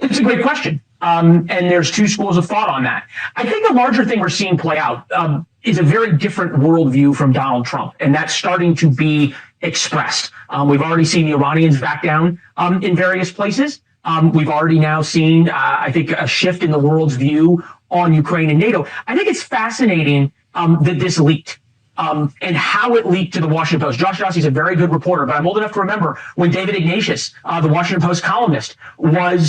It's a great question. Um, and there's two schools of thought on that. I think the larger thing we're seeing play out um, is a very different worldview from Donald Trump, and that's starting to be expressed. Um, we've already seen the Iranians back down um, in various places. Um, we've already now seen, uh, I think, a shift in the world's view on Ukraine and NATO. I think it's fascinating um, that this leaked um, and how it leaked to the Washington Post. Josh Jossi is a very good reporter, but I'm old enough to remember when David Ignatius, uh, the Washington Post columnist, was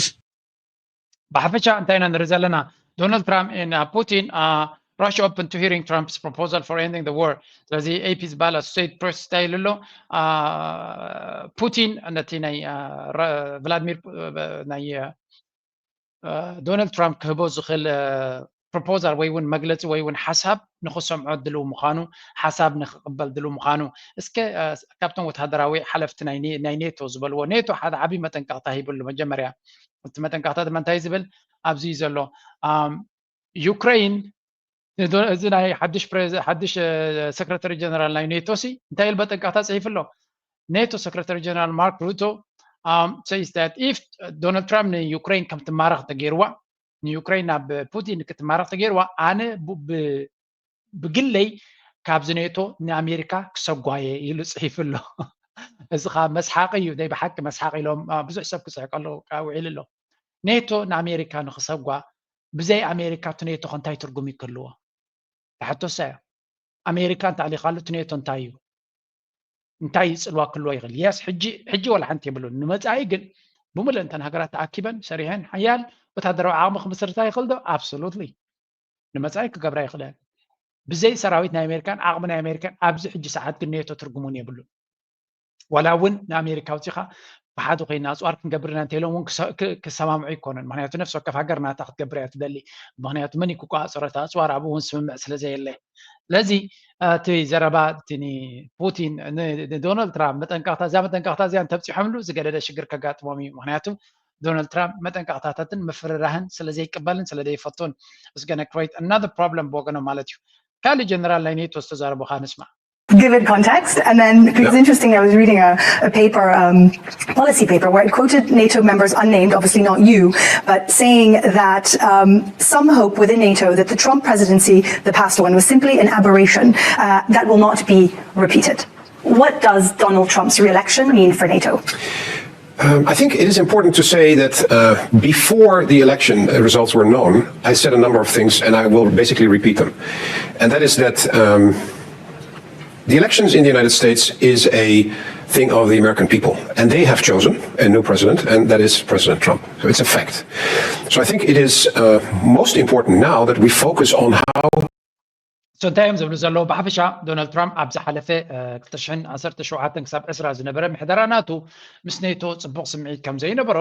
ብሓፈሻ እንታይ ኢና ንርኢ ዘለና? ዶናልድ ትራምፕ ን ፑቲን Russia open to hearing Trump's proposal for ending the war. ስለዚ AP ዝበሃል Associated Press እንታይ ኢሉ ኣሎ? አ፣ ፑቲን ነቲ ናይ፣ አ፣ ረ-፣ ቭላድሚር፣ አ፣ ናይ፣ አ፣ ዶናልድ ትራምፕ ክህቦ ዝኽእል፣ አ፣ ፕሮፖዛል ወይ እውን መግለፂ ወይ እውን ሓሳብ ንኽሰምዖ ድልው ምዃኑ፣ ሓሳብ ንኽቕበል ድልው ምዃኑ፣ እስከ፣ አ፣ ካብቶም ወታደራዊ ሓለፍቲ ናይ ኔ-፣ ናይ ኔቶ ዝበልዎ፣ ኔቶ ሓደ ዓብዪ መጠንቀቕታ ሂብሉ። መጀመርያ እቲ መጠንቀቕታ ድማ እንታይ ዝብል ኣብዚ እዩ ዘሎ? ኣም፣ ዩክሬን ንዶ-፣ እዚ ናይ ሓድሽ ፕሬዝ-፣ ሓድሽ፣ አ፣ ሰክረታሪ ጀነራል ናይ ኔቶ ሲ እንታይ ኢሉ መጠንቀቕታ ፅሒፉ ኣሎ? ኔቶ ሰክረታሪ ጀነራል ማርክ ሩቶ፣ um, says that if ዶናልድ ትራምፕ ንዩክሬን ከም ትማረኽ ተገይርዋ፣ ንዩክሬን ናብ ፑቲን ክትማረኽ ተገይርዋ፣ ኣነ ብ-፣ ብ-፣ ብግለይ ካብዚ ኔቶ ንኣሜሪካ ክሰጓየ ኢሉ ፅሒፉ ኣሎ። እዚ ኸዓ መስሓቂ እዩ፣ ናይ ብሓቂ መስሓቂ ኢሎም፣ አ፣ ብዙሕ ሰብ ክስሕቀሉ ውዒሉ ኣሎ። ኔቶ ንኣሜሪካ ንክሰጓ፣ ብዘይ ኣሜሪካ እቲ ኔቶ ከ እንታይ ትርጉም እዩ ክህልዎ? ትሓቶ እሳ እያ። ኣሜሪካ እንተዕሊኻሉ እቲ ኔቶ እንታይ እዩ? እንታይ ይፅልዋ ክህልዎ ይኽእል? የስ፣ ሕጂ፣ ሕጂ ዋላ ሓንቲ የብሉን። ንመፃኢ ግን ብምሉእ እንተን ሃገራት ተኣኪበን ሰሪሐን ሓያል ወታደራዊ ዓቕሚ ክምስርታ ይኽእል ዶ? ኣብሶሉትሊ። ንመፃኢ ክገብራ ይኽእላ እየን። ብዘይ ሰራዊት ናይ ኣሜሪካን ዓቕሚ ናይ ኣሜሪካን ኣብዚ ሕጂ ሰዓት ግን ኔቶ ትርጉም እውን የብሉን። ዋላ እውን ንኣሜሪካ ኣውፂኻ ብሓደ ኮይና ኣፅዋር ክንገብር ኢና እንተኢሎም እውን ክሰ-፣ ክ-፣ ክሰማምዑ ኣይኮኑን። ምክንያቱ ነፍሲ ወከፍ ሃገር ናታ ክትገብር እያ ትደሊ። ምክንያቱ መን እዩ ክቆፃፀሮ እቲ ኣፅዋር ኣብኡ እውን ስምምዕ ስለ ዘየለ። ስለዚ እቲ ዘረባ እቲ ንፑቲን፣ ን-፣ ንዶናልድ ትራምፕ መጠንቀቕታ፣ እዛ መጠንቀቕታ እዚኣ እንተብፂሖምሉ ዝገደደ ሽግር ከጋጥሞም እዩ። ምክንያቱ ዶናልድ ትራምፕ መጠንቀቕታታትን ምፍርራህን ስለ ዘይቅበልን ስለ ዘይፈቱን፣ it's gonna create another problem ብወገኖም ማለት እዩ። ካልእ ጀነራል ናይ ኔቶ ዝተዛረቦ ኸኣ ንስማዕ። Give it context, and then because it's interesting, I was reading a, a paper, um, policy paper, where it quoted NATO members, unnamed, obviously not you, but saying that, um, some hope within NATO that the Trump presidency, the past one, was simply an aberration, uh, that will not be repeated. What does Donald Trump's re-election mean for NATO? Um, I think it is important to say that, uh, before the election, uh, results were known, I said a number of things, and I will basically repeat them. And that is that, um, the elections in the United States is a thing of the American people, and they have chosen a new president, and that is President Trump. So it's a fact. So I think it is, uh, most important now that we focus on how So እንታይ እዮም ዝብሉ ዘለዉ? ብሓፈሻ ዶናልድ ትራምፕ ኣብ ዝሓለፈ፣ እ፣ ክልተ ሽሕን ዓሰርተ ሸውዓተን ክሳብ ዕስራ ዝነበረ ምሕደራ ናቱ ምስ ኔቶ ፅቡቕ ስምዒት ከም ዘይነበሮ፣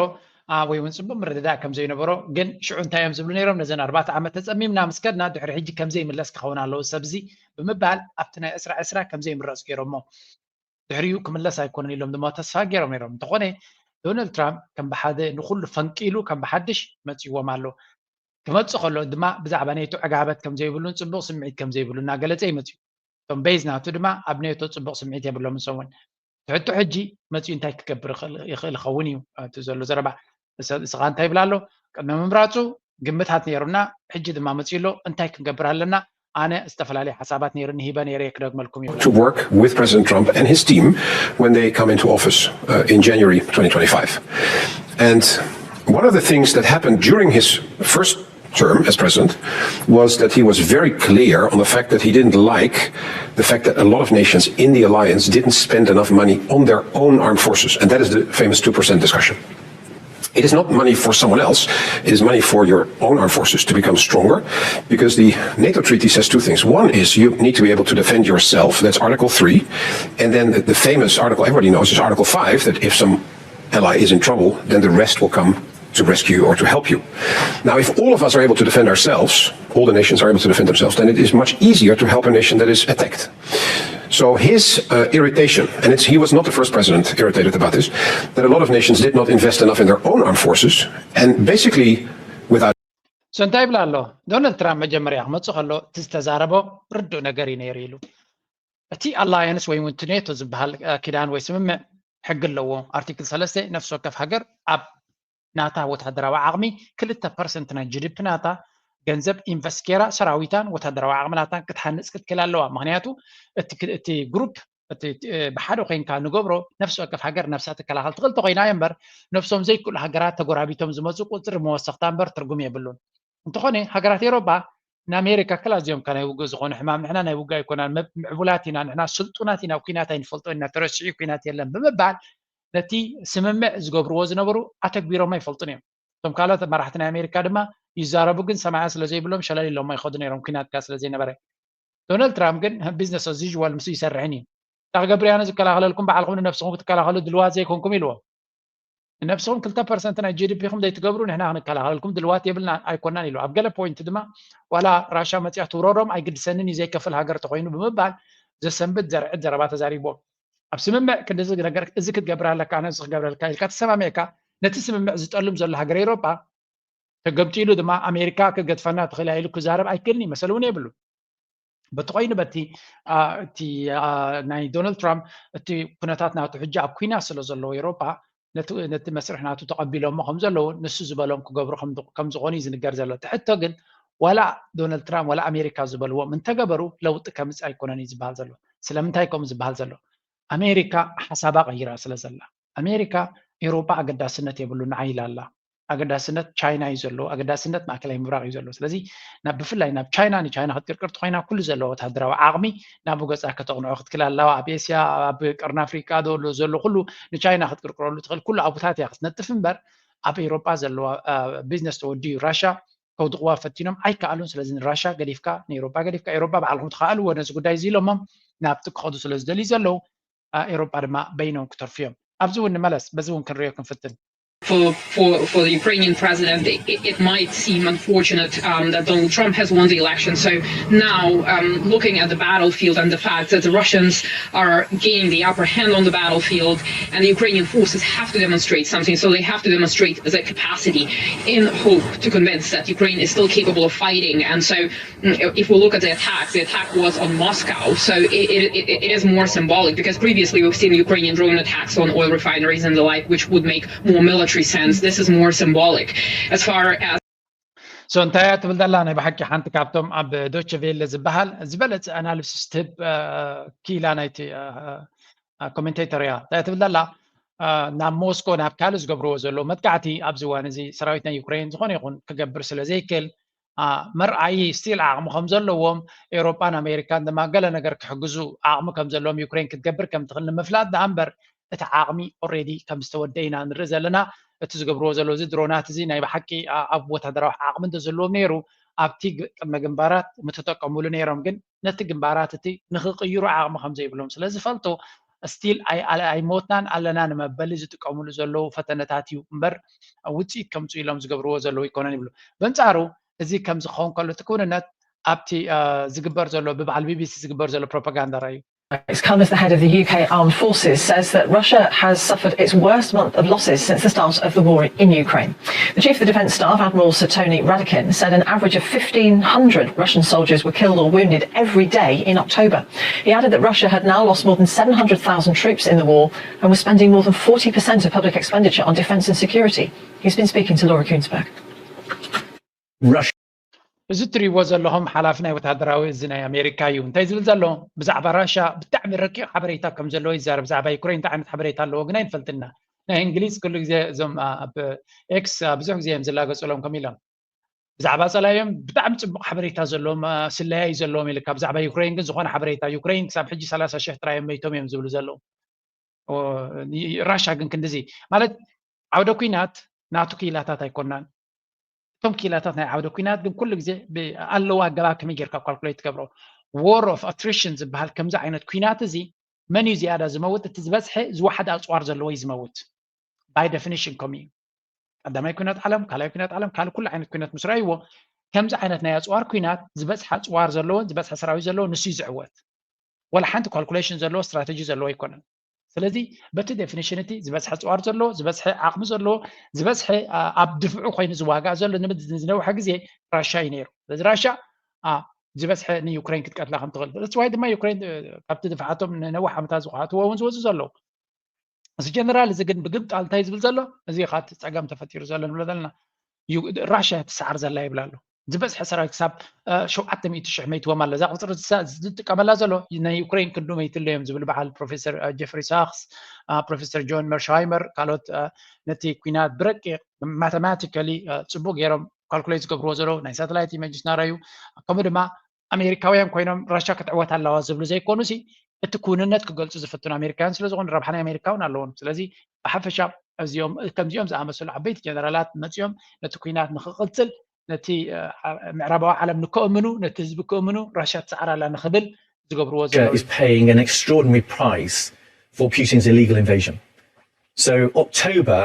አ፣ ወይ እውን ፅቡቕ ምርድዳእ ከም ዘይነበሮ፣ ግን ሽዑ እንታይ እዮም ዝብሉ ነይሮም? ነዘን ኣርባዕተ ዓመት ተፀሚምና ምስ ከድና ድሕሪ ሕጂ ከም ዘይምለስ ክኸውን ኣለዎ ሰብዚ ብምባል ኣብቲ ናይ ዕስራ ዕስራ ከም ዘይምረፅ ገይሮሞ። ድሕሪኡ ክምለስ ኣይኮነን ኢሎም ድማ ተስፋ ገይሮም ነይሮም። እንተኾነ ዶናልድ ትራምፕ ከም ብሓደ ንኹሉ ፈንቂሉ ከም ብሓድሽ መፂዎም ኣሎ። ክመፅእ ከሎ ድማ ብዛዕባ ኔቶ ዕጋበት ከም ዘይብሉን ፅቡቕ ስምዒት ከም ዘይብሉ እናገለፀ እዩ መፂኡ። እቶም ቤዝ ናቱ ድማ ኣብ ኔቶ ፅቡቕ ስምዒት የብሎም ንሶም እውን። እቲ ሕቶ ሕጂ መፂኡ እንታይ ክገብር ይኽእል፣ ይኽእል ይኸውን እዩ እቲ ዘሎ ዘረባ። ንሰ-፣ ንስኻ እንታይ ይብል ኣሎ? ቅድሚ ምምራፁ ግምታት ነይሩና፣ ሕጂ ድማ መፂኡ ኣሎ። እንታይ ክንገብር ኣለና? ኣነ ዝተፈላለየ ሓሳባት ነይሩኒ፣ ሂበ ነይረ፣ ክደግመልኩም እዩ። to work with President Trump and his team when they come into office, uh, in January twenty twenty-five. And one of the things that happened during his first term as president was that he was very clear on the fact that he didn't like the fact that a lot of nations in the alliance didn't spend enough money on their own armed forces. And that is the famous two percent discussion. It is not money for someone else. It is money for your own armed forces to become stronger, because the NATO treaty says two things. One is you need to be able to defend yourself. That's Article three. And then the, the famous article everybody knows is Article five, that if some ally is in trouble, then the rest will come to rescue or to help you. Now, if all of us are able to defend ourselves, all the nations are able to defend themselves, then it is much easier to help a nation that is attacked. So his, uh, irritation, and it's, he was not the first president irritated about this, that a lot of nations did not invest enough in their own armed forces, and basically without So እንታይ ይብል ኣሎ? ዶናልድ ትራምፕ መጀመርያ ክመፅእ ከሎ እቲ ዝተዛረቦ ርዱእ ነገር እዩ ነይሩ ኢሉ። እቲ ኣላያንስ ወይ እውን እቲ ኔቶ ዝበሃል፣ አ፣ ኪዳን ወይ ስምምዕ ሕጊ ኣለዎ። ኣርቲክል ሰለስተ፣ ነፍሲ ወከፍ ሃገር ኣብ ናታ ወታደራዊ ዓቕሚ ክልተ ፐርሰንት ናይ ጂ ዲ ፒ ናታ ገንዘብ ኢንቨስት ገይራ ሰራዊታን ወታደራዊ ዓቕሚ ናታን ክትሃንፅ ክትክእል ኣለዋ። ምክንያቱ እቲ ክ-፣ እቲ ግሩፕ፣ እቲ፣ እ፣ ብሓደ ኮይንካ ንገብሮ፣ ነፍሲ ወከፍ ሃገር ነፍሳ ትከላኸል ትኽእል ተኮይና እየ እምበር፣ ነፍሶም ዘይክእሉ ሃገራት ተጎራቢቶም ዝመፁ ቁፅሪ መወሰኽታ እምበር ትርጉም የብሉን። እንተኾነ ሃገራት ኤሮጳ ንኣሜሪካ ክላ እዚኦም ከ ናይ ውግእ ዝኾኑ ሕማም፣ ንሕና ናይ ውግእ ኣይኮናን፣ መ-፣ ምዕቡላት ኢና፣ ንሕና ስልጡናት ኢና፣ ኣብ ኲናት ኣይንፈልጦ ኢና፣ ተረሲዑ ኲናት የለን ብምባል ነቲ ስምምዕ ዝገብርዎ ዝነበሩ ኣተግቢሮም ኣይፈልጡን እዮም። እቶም ካልኦት መራሕቲ ናይ ኣሜሪካ ድማ ይዛረቡ፣ ግን ሰማያ ስለ ዘይብሎም ሸለል ኢሎሞ ይኸዱ ነይሮም፣ ኩናት ከኣ ስለ ዘይነበረ። ዶናልድ ትራምፕ ግን business as usual ምስ ይሰርሕን እዩ። እንታይ ክገብር እየ ኣነ ዝከላኸለልኩም? ባዕልኹም ንነብስኹም ክትከላኸሉ ድልዋት ዘይኮንኩም ኢልዎም። ንነብስኹም ክልተ ፐርሰንት ናይ ጂ ዲ ፒ ኹም ዘይትገብሩ ንሕና ክንከላኸለልኩም ድልዋት የብልና ኣይኮናን ኢሉ። ኣብ ገለ ፖይንት ድማ ዋላ ራሻ መፅያ ትውረሮም ኣይግድሰንን እዩ ዘይከፍል ሃገር ተኮይኑ ብምባል ዘሰንብድ ዘርዕድ ዘረባ ተዛሪቦም። ኣብ ስምምዕ ክንድዚ ነገር እዚ ክትገብር ኣለካ ኣነ እዚ ክገብረልካ ኢልካ ተሰማሚዕካ ነቲ ስምምዕ ዝጠልም ዘሎ ሃገር ኤሮጳ ተገምጢሉ ድማ ኣሜሪካ ክገድፈና ትኽእል ኢሉ ክዛረብ ኣይክእልን እዩ መሰል እውን የብሉ። በቲ ኮይኑ በቲ እቲ ናይ ዶናልድ ትራምፕ እቲ ኩነታት ናቱ ሕጂ ኣብ ኩናት ስለ ዘለዎ ኤሮጳ ነቲ መስርሕ ናቱ ተቐቢሎሞ ከም ዘለዉ ንሱ ዝበሎም ክገብሩ ከም ዝኾኑ እዩ ዝንገር ዘሎ። እቲ ሕቶ ግን ዋላ ዶናልድ ትራምፕ ዋላ ኣሜሪካ ዝበልዎም እንተገበሩ ለውጢ ከምፅእ ኣይኮነን እዩ ዝበሃል ዘሎ። ስለምንታይ ከምኡ ዝበሃል ዘሎ? ኣሜሪካ ሓሳባ ቀይራ ስለ ዘላ። ኣሜሪካ ኤሮጳ ኣገዳስነት የብሉ ንዓይ ኢላ ኣላ። ኣገዳስነት ቻይና እዩ ዘለዎ፣ ኣገዳስነት ማእከላይ ምብራቕ እዩ ዘለዎ። ስለዚ ናብ ብፍላይ ናብ ቻይና ንቻይና ክትቅርቅር ተኮይና ኩሉ ዘለዎ ወታደራዊ ዓቕሚ ናብ ገጻ ከተቕንዖ ክትክል ኣለዋ። ኣብ ኤስያ ኣብ ቀርኒ ኣፍሪቃ ዘሎ ዘሎ ኩሉ ንቻይና ክትቅርቅረሉ ትኽእል ኩሉ ኣቡታት እያ ክትነጥፍ እምበር ኣብ ኤሮጳ ዘለዋ ቢዝነስ ተወዲዩ ራሻ ከውድቕዋ ፈቲኖም ኣይከኣሉን። ስለዚ ንራሻ ገዲፍካ ንኤሮጳ ገዲፍካ ኤሮጳ ባዕልኩም ትኸኣልዎ ነዚ ጉዳይ እዚ ኢሎሞም ናብቲ ክኸዱ ስለ ዝደልዩ ዘለዉ ኤሮጳ ድማ በይኖም ክተርፉ እዮም። ኣብዚ እውን ንመለስ በዚ እውን ክንሪኦ ክንፍትን for, for, for the Ukrainian president, it, it might seem unfortunate um, that Donald Trump has won the election. So now, um, looking at the battlefield and the fact that the Russians are gaining the upper hand on the battlefield, and the Ukrainian forces have to demonstrate something, so they have to demonstrate their capacity in hope to convince that Ukraine is still capable of fighting. And so if we look at the attack, the attack was on Moscow. So it, it, it is more symbolic because previously we've seen Ukrainian drone attacks on oil refineries and the like, which would make more military sense. This is more symbolic. As far as so እንታይ እያ ትብል ዘላ ናይ ብሓቂ ሓንቲ ካብቶም ኣብ ዶቸ ቬለ ዝበሃል ዝበለፀ ኣናሊሲስ ትህብ ክኢላ ናይቲ ኮሜንቴተር እያ። እንታይ ትብል ዘላ ናብ ሞስኮ ናብ ካልእ ዝገብርዎ ዘለዉ መጥቃዕቲ ኣብዚ እዋን እዚ ሰራዊት ናይ ዩክሬን ዝኾነ ይኹን ክገብር ስለ ዘይክእል መርኣዪ ስቲል ዓቕሚ ከም ዘለዎም ኤውሮጳን ኣሜሪካን ድማ ገለ ነገር ክሕግዙ ዓቕሚ ከም ዘለዎም ዩክሬን ክትገብር ከም ትኽእል ንምፍላጥ ደኣ እምበር እቲ ዓቕሚ ኦሬዲ ከም ዝተወደ ኢና ንርኢ ዘለና። እቲ ዝገብርዎ ዘለዉ እዚ ድሮናት እዚ ናይ ብሓቂ ኣብ ወታደራዊ ዓቕሚ እንተዘለዎም ነይሩ ኣብቲ ቅድመ ግንባራት ምተጠቀሙሉ ነይሮም፣ ግን ነቲ ግንባራት እቲ ንኽቕይሩ ዓቕሚ ከም ዘይብሎም ስለ ዝፈልጡ ስቲል ኣይሞትናን ኣለና ንመበሊ ዝጥቀሙሉ ዘለዉ ፈተነታት እዩ እምበር ውፅኢት ከምፅኡ ኢሎም ዝገብርዎ ዘለዉ ኣይኮነን ይብሉ። በንፃሩ እዚ ከም ዝኸውን ከሎ እቲ ክውንነት ኣብቲ ዝግበር ዘሎ ብበዓል ቢቢሲ ዝግበር ዘሎ ፕሮፓጋንዳ ራእዩ። It's come as the head of the U K Armed Forces says that Russia has suffered its worst month of losses since the start of the war in Ukraine. The Chief of the Defence Staff, Admiral Sir Tony Radakin, said an average of fifteen hundred Russian soldiers were killed or wounded every day in October. He added that Russia had now lost more than seven hundred thousand troops in the war and was spending more than forty percent of public expenditure on defence and security. He's been speaking to Laura Kuenssberg. እዚ እትሪእዎ ዘለኹም ሓላፊ ናይ ወታደራዊ እዚ ናይ ኣሜሪካ እዩ። እንታይ ዝብል ዘሎ ብዛዕባ ራሻ ብጣዕሚ ረቂቕ ሓበሬታ ከም ዘለዎ ይዛረብ። ብዛዕባ ዩክሬን እንታይ ዓይነት ሓበሬታ ኣለዎ ግን ኣይንፈልጥና። ናይ እንግሊዝ ኩሉ ግዜ እዞም ኣብ ኤክስ ብዙሕ ግዜ እዮም ዝላገፅሎም ከም ኢሎም ብዛዕባ ፀላእዮም ብጣዕሚ ፅቡቕ ሓበሬታ ዘለዎም ስለያ እዩ ዘለዎም ኢልካ። ብዛዕባ ዩክሬን ግን ዝኾነ ሓበሬታ ዩክሬን ክሳብ ሕጂ ሰላሳ ሽሕ ጥራይ እዮም መይቶም እዮም ዝብሉ ዘለዉ። ራሻ ግን ክንድዚ ማለት ዓውደ ኩናት ናቱ ክኢላታት ኣይኮናን። እቶም ክኢላታት ናይ ዓውደ ኩናት ግን ኩሉ ግዜ ኣለዎ ኣገባብ ከመይ ጌርካ ካልኩሌት ትገብሮ። War of attrition ዝበሃል ከምዚ ዓይነት ኩናት እዚ መን እዩ ዝያዳ ዝመውት? እቲ ዝበዝሐ ዝወሓደ ኣፅዋር ዘለዎ እዩ ዝመውት። By definition ከምኡ እዩ። ቀዳማይ ኩናት ዓለም፣ ካልኣይ ኩናት ዓለም፣ ካልእ ኩሉ ዓይነት ኩናት ምስ ረኣይዎ ከምዚ ዓይነት ናይ ኣፅዋር ኩናት ዝበዝሐ ኣፅዋር ዘለዎ ዝበዝሐ ሰራዊት ዘለዎ ንሱ እዩ ዝዕወት። ወላ ሓንቲ ካልኩሌሽን ዘለዎ ስትራተጂ ዘለዎ ኣይኮነን። ስለዚ በቲ ዴፊኒሽን እቲ ዝበዝሐ ፅዋር ዘለዎ ዝበዝሐ ዓቕሚ ዘለዎ ዝበዝሐ ኣብ ድፍዑ ኮይኑ ዝዋጋእ ዘሎ ንዝነውሐ ግዜ ራሻ እዩ ነይሩ። ስለዚ ራሻ ዝበዝሐ ንዩክሬን ክትቀትላ ከም ትኽእል እፅዋይ ድማ ዩክሬን ካብቲ ድፍዓቶም ንነዊሕ ዓመታት ዝኳዕትዎ እውን ዝወፁ ዘለዉ እዚ ጀነራል እዚ ግን ብግምጣል እንታይ ዝብል ዘሎ እዚ ኻት ፀገም ተፈጢሩ ዘሎ ንብሎ ዘለና ራሽያ ትሰዓር ዘላ ይብል ኣሎ። ዝበዝሐ ሰራዊት ክሳብ ሸውዓተ ሚእቲ ሽሕ መይትዎም ኣሎ። እዛ ቁፅሪ ዝጥቀመላ ዘሎ ናይ ዩክሬን ክንዱ መይትሎ እዮም ዝብል በዓል ፕሮፌሰር ጀፍሪ ሳክስ፣ ፕሮፌሰር ጆን መርሽሃይመር ካልኦት ነቲ ኩናት ብረቂቕ ማተማቲካሊ ፅቡቅ ገይሮም ካልኩሌት ዝገብርዎ ዘለዉ ናይ ሳተላይት ኢመጅስ ናራዩ ከምኡ ድማ ኣሜሪካውያን ኮይኖም ራሻ ክትዕወት ኣለዋ ዝብሉ ዘይኮኑ ሲ እቲ ክውንነት ክገልፁ ዝፍትኑ ኣሜሪካውያን ስለዝኾኑ ረብሓ ናይ ኣሜሪካ እውን ኣለዎም። ስለዚ ብሓፈሻ እዚኦም ከምዚኦም ዝኣመሰሉ ዓበይቲ ጀነራላት መፂኦም ነቲ ኩናት ንክቕፅል ነቲ ምዕራባዊ ዓለም ንከእምኑ፣ ነቲ ህዝቢ ከእምኑ ራሽያ ትሰዓር ኣላ ንክብል ዝገብርዎ ዘለዉ። Is paying an extraordinary price for Putin's illegal invasion. So October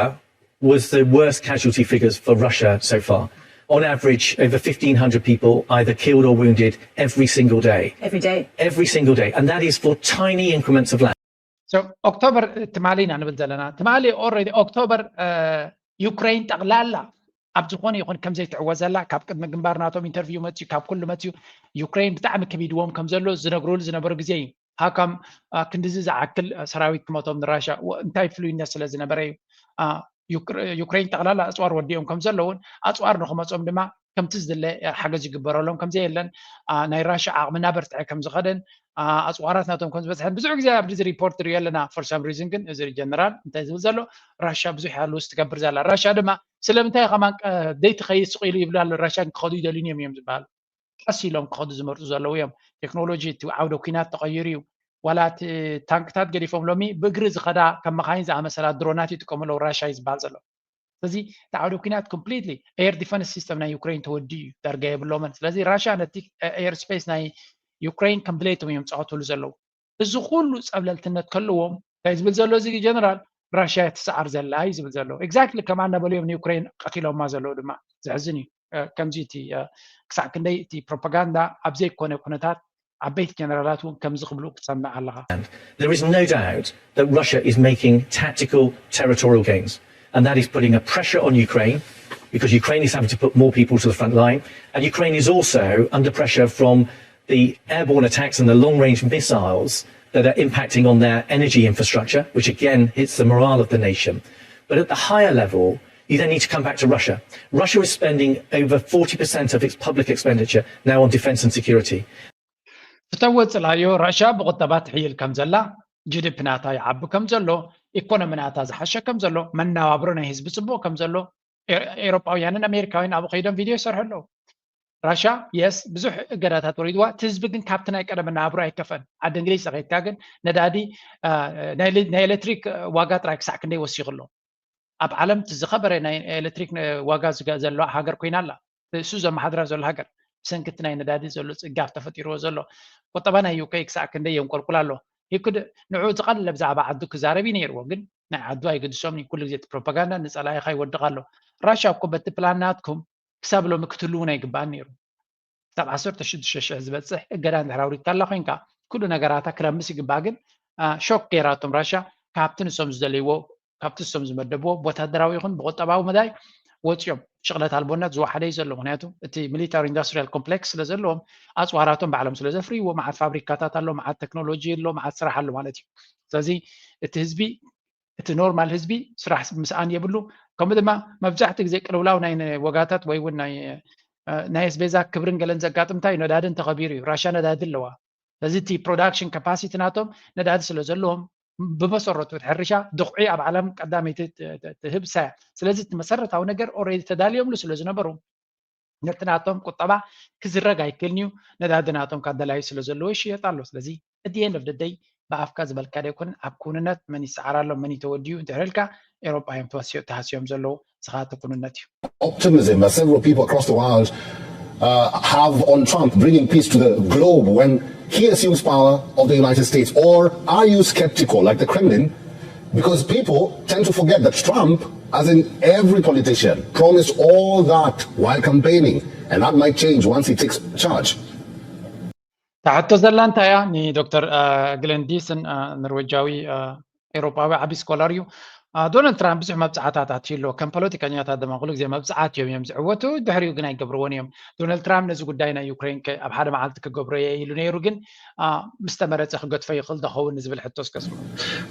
was the worst casualty figures for Russia so far. On average, over fifteen hundred people either killed or wounded every single day. Every day. Every single day. And that is for tiny increments of land. So ኦክቶበር ትማሊ ኢና ንብል ዘለና። ትማሊ already ኦክቶበር ዩክሬን ጠቕላላ ኣብ ዝኾነ ይኹን ከምዘይትዕወዘላ ካብ ቅድሚ ግንባር ናቶም ኢንተርቪው መፅዩ ካብ ኩሉ መፅዩ ዩክሬን ብጣዕሚ ከቢድዎም ከም ዘሎ ዝነግሩሉ ዝነበሩ ግዜ እዩ። ሃካም ክንድዚ ዝዓክል ሰራዊት ክመቶም ንራሻ እንታይ ፍሉይነት ስለ ዝነበረ እዩ። ዩክሬን ጠቕላላ ኣፅዋር ወዲኦም ከም ዘለውን ኣፅዋር ንክመፆም ድማ ከምቲ ዝድለ ሓገዝ ይግበረሎም ከምዘየለን ናይ ራሻ ዓቕሚ እናበርትዐ ከም ዝኸደን ኣፅዋራት ናቶም ከም ዝበፅሐን ብዙሕ ግዜ ኣብዚ ሪፖርት ንሪኦ ኣለና። For some reason ግን እዚ ጀነራል እንታይ ዝብል ዘሎ ራሻ ብዙሕ ያሉ ውስጥ ትገብር ዘላ ራሻ ድማ ስለምንታይ ከማን ደይቲ ከይስቕ ኢሉ ይብሉ ኣሎ። ራሻ ክኸዱ ይደልዩን እዮም እዮም ዝበሃሉ ቀስ ኢሎም ክኸዱ ዝመርፁ ዘለዉ እዮም። ቴክኖሎጂ እቲ ዓውደ ኩናት ተቐይሩ እዩ። ዋላ እቲ ታንክታት ገዲፎም ሎሚ ብእግሪ ዝኸዳ ከም መኻይን ዝኣመሰላ ድሮናት ይጥቀሙ ኣለዉ ራሻ እዩ ዝበሃል ዘሎ። ስለዚ እቲ ዓውደ ኩናት completely air defense system ናይ ዩክሬን ተወዲኡ እዩ ዳርጋ የብሎምን። ስለዚ ራሻ ነቲ air space ናይ ዩክሬን ከም ድሌቶም እዮም ዝፃወትሉ ዘለዉ። እዚ ኩሉ ፀብለልትነት ከለዎም እንታይ ዝብል ዘሎ እዚ ጀነራል ራሽያ ትሰዓር ዘላ እዩ ዝብል ዘሎ። Exactly ከማ እናበሉ እዮም ንዩክሬን ቀቲሎማ ዘለዉ ድማ ዘሕዝን እዩ። ከምዚ እቲ ክሳዕ ክንደይ እቲ ፕሮፓጋንዳ ኣብ ዘይኮነ ኩነታት ዓበይቲ ጀነራላት እውን ከምዚ ክብሉ ክትሰምዕ ኣለኻ። There is no doubt that Russia is making tactical territorial gains, and that is putting a pressure on Ukraine because Ukraine is having to put more people to the front line, and Ukraine is also under pressure from the airborne attacks and the long range missiles that are impacting on their energy infrastructure, which again hits the morale of the nation. But at the higher level, you then need to come back to Russia. Russia is spending over forty percent of its public expenditure now on defense and security. እተወፅላዮ ራሻ ብቁጠባ ትሕይል ከም ዘላ፣ ጂ ዲ ፒ ናታ ይዓቢ ከም ዘሎ፣ ኢኮኖሚ ናታ ዝሓሸ ከም ዘሎ፣ መነባብሮ ናይ ህዝቢ ፅቡቕ ከም ዘሎ ኤሮጳውያንን ኣሜሪካውያን ኣብኡ ከይዶም ቪድዮ ይሰርሑ ኣለዉ። ራሻ የስ ብዙሕ እገዳታት ወሪድዋ፣ እቲ ህዝቢ ግን ካብቲ ናይ ቀደም መነባብሮ ኣይከፍአን። ዓዲ እንግሊዝ ተኸይድካ ግን ነዳዲ ናይ ኤሌክትሪክ ዋጋ ጥራይ ክሳዕ ክንደይ ወሲኹ ኣሎ። ኣብ ዓለም እቲ ዝኸበረ ናይ ኤሌክትሪክ ዋጋ ዘለዋ ሃገር ኮይና ኣላ። እሱ ዘመሓድራ ዘሎ ሃገር ብሰንኪ እቲ ናይ ነዳዲ ዘሎ ፅጋፍ ተፈጢርዎ ዘሎ ቁጠባ ናይ ዩኬ ክሳዕ ክንደይ የንቆልቁል ኣሎ። ይኩድ ንዑ ዝቐለለ ብዛዕባ ዓዱ ክዛረብ እዩ ነይርዎ፣ ግን ናይ ዓዱ ኣይገድሶም። ኩሉ ግዜ እቲ ፕሮፓጋንዳ ንፀላኢኻ ይወድቕ ኣሎ። ራሻ እኮ በቲ ፕላን ናትኩም ክሳብ ሎሚ ክትህሉ እውን ኣይግባእን ነይሩ። ክሳብ ዓሰርተ ሽዱሽተ ሽሕ ዝበፅሕ እገዳ እንድሕር ኣውሪድካ ኣላ ኮይንካ ኩሉ ነገራታ ክረምስ ይግባእ። ግን ሾክ ገይራቶም ራሻ ካብቲ ንሶም ዝደልይዎ ካብቲ ንሶም ዝመደብዎ ብወታደራዊ ይኹን ብቁጠባዊ መዳይ ወፂኦም ሽቕለት ኣልቦነት ዝወሓደ እዩ ዘሎ። ምክንያቱ እቲ ሚሊታሪ ኢንዱስትሪያል ኮምፕሌክስ ስለ ዘለዎም ኣፅዋራቶም ባዕሎም ስለ ዘፍርይዎ መዓት ፋብሪካታት ኣሎ፣ መዓት ቴክኖሎጂ ኣሎ፣ መዓት ስራሕ ኣሎ ማለት እዩ። ስለዚ እቲ ህዝቢ እቲ ኖርማል ህዝቢ ስራሕ ምስኣን የብሉ። ከምኡ ድማ መብዛሕትኡ ግዜ ቅልውላው ናይ ዋጋታት ወይ እውን ናይ ናይ ኣስቤዛ ክብርን ገለን ዘጋጥም እንታይ እዩ? ነዳዲ እንተኸቢሩ እዩ። ራሻ ነዳዲ ኣለዋ። ስለዚ እቲ ፕሮዳክሽን ካፓሲቲ ናቶም ነዳዲ ስለ ዘለዎም ብመሰረቱ እቲ ሕርሻ ድኹዒ ኣብ ዓለም ቀዳመይቲ ትህብ ሳያ። ስለዚ እቲ መሰረታዊ ነገር ኦልሬዲ ተዳልዮምሉ ስለ ዝነበሩ ነቲ ናቶም ቁጠባ ክዝረግ ኣይክእልን እዩ። ነዳዲ ናቶም ካደላዩ ስለ ዘለዎ ይሽየጥ ኣሎ። ስለዚ እቲ end of the day ብኣፍካ ዝበልካ ደይኮን ኣብ ክውንነት መን ይሰዓር ኣሎ መን ተወዲኡ እንድሕር ኢልካ ኤሮጳ እዮም ተሃስዮም ዘለዉ። ስኻ እቲ ክውንነት እዩ። Optimism that several people across the world uh, have on Trump bringing peace to the globe when he assumes power of the United States? Or are you skeptical like the Kremlin? Because people tend to forget that Trump, as in every politician, promised all that while campaigning, and that might change once he takes charge. ታሕቶ ዘላ እንታይ እያ? ንዶክተር ግለንዲስን ኖርዌጃዊ ኤሮጳዊ ዓቢ ስኮላር እዩ። ዶናልድ ትራምፕ ብዙሕ መብፅዓታት ኣትዩ ኣሎ። ከም ፖለቲከኛታት ድማ ኩሉ ግዜ መብፅዓት እዮም እዮም ዝዕወቱ፣ ድሕሪኡ ግን ኣይገብርዎን እዮም። ዶናልድ ትራምፕ ነዚ ጉዳይ ናይ ዩክሬን ኣብ ሓደ መዓልቲ ክገብሮ እየ ኢሉ ነይሩ፣ ግን ምስ ተመረፀ ክገድፎ ይኽእል ዶ ኸውን ንዝብል ሕቶ እስከ ስምዑ።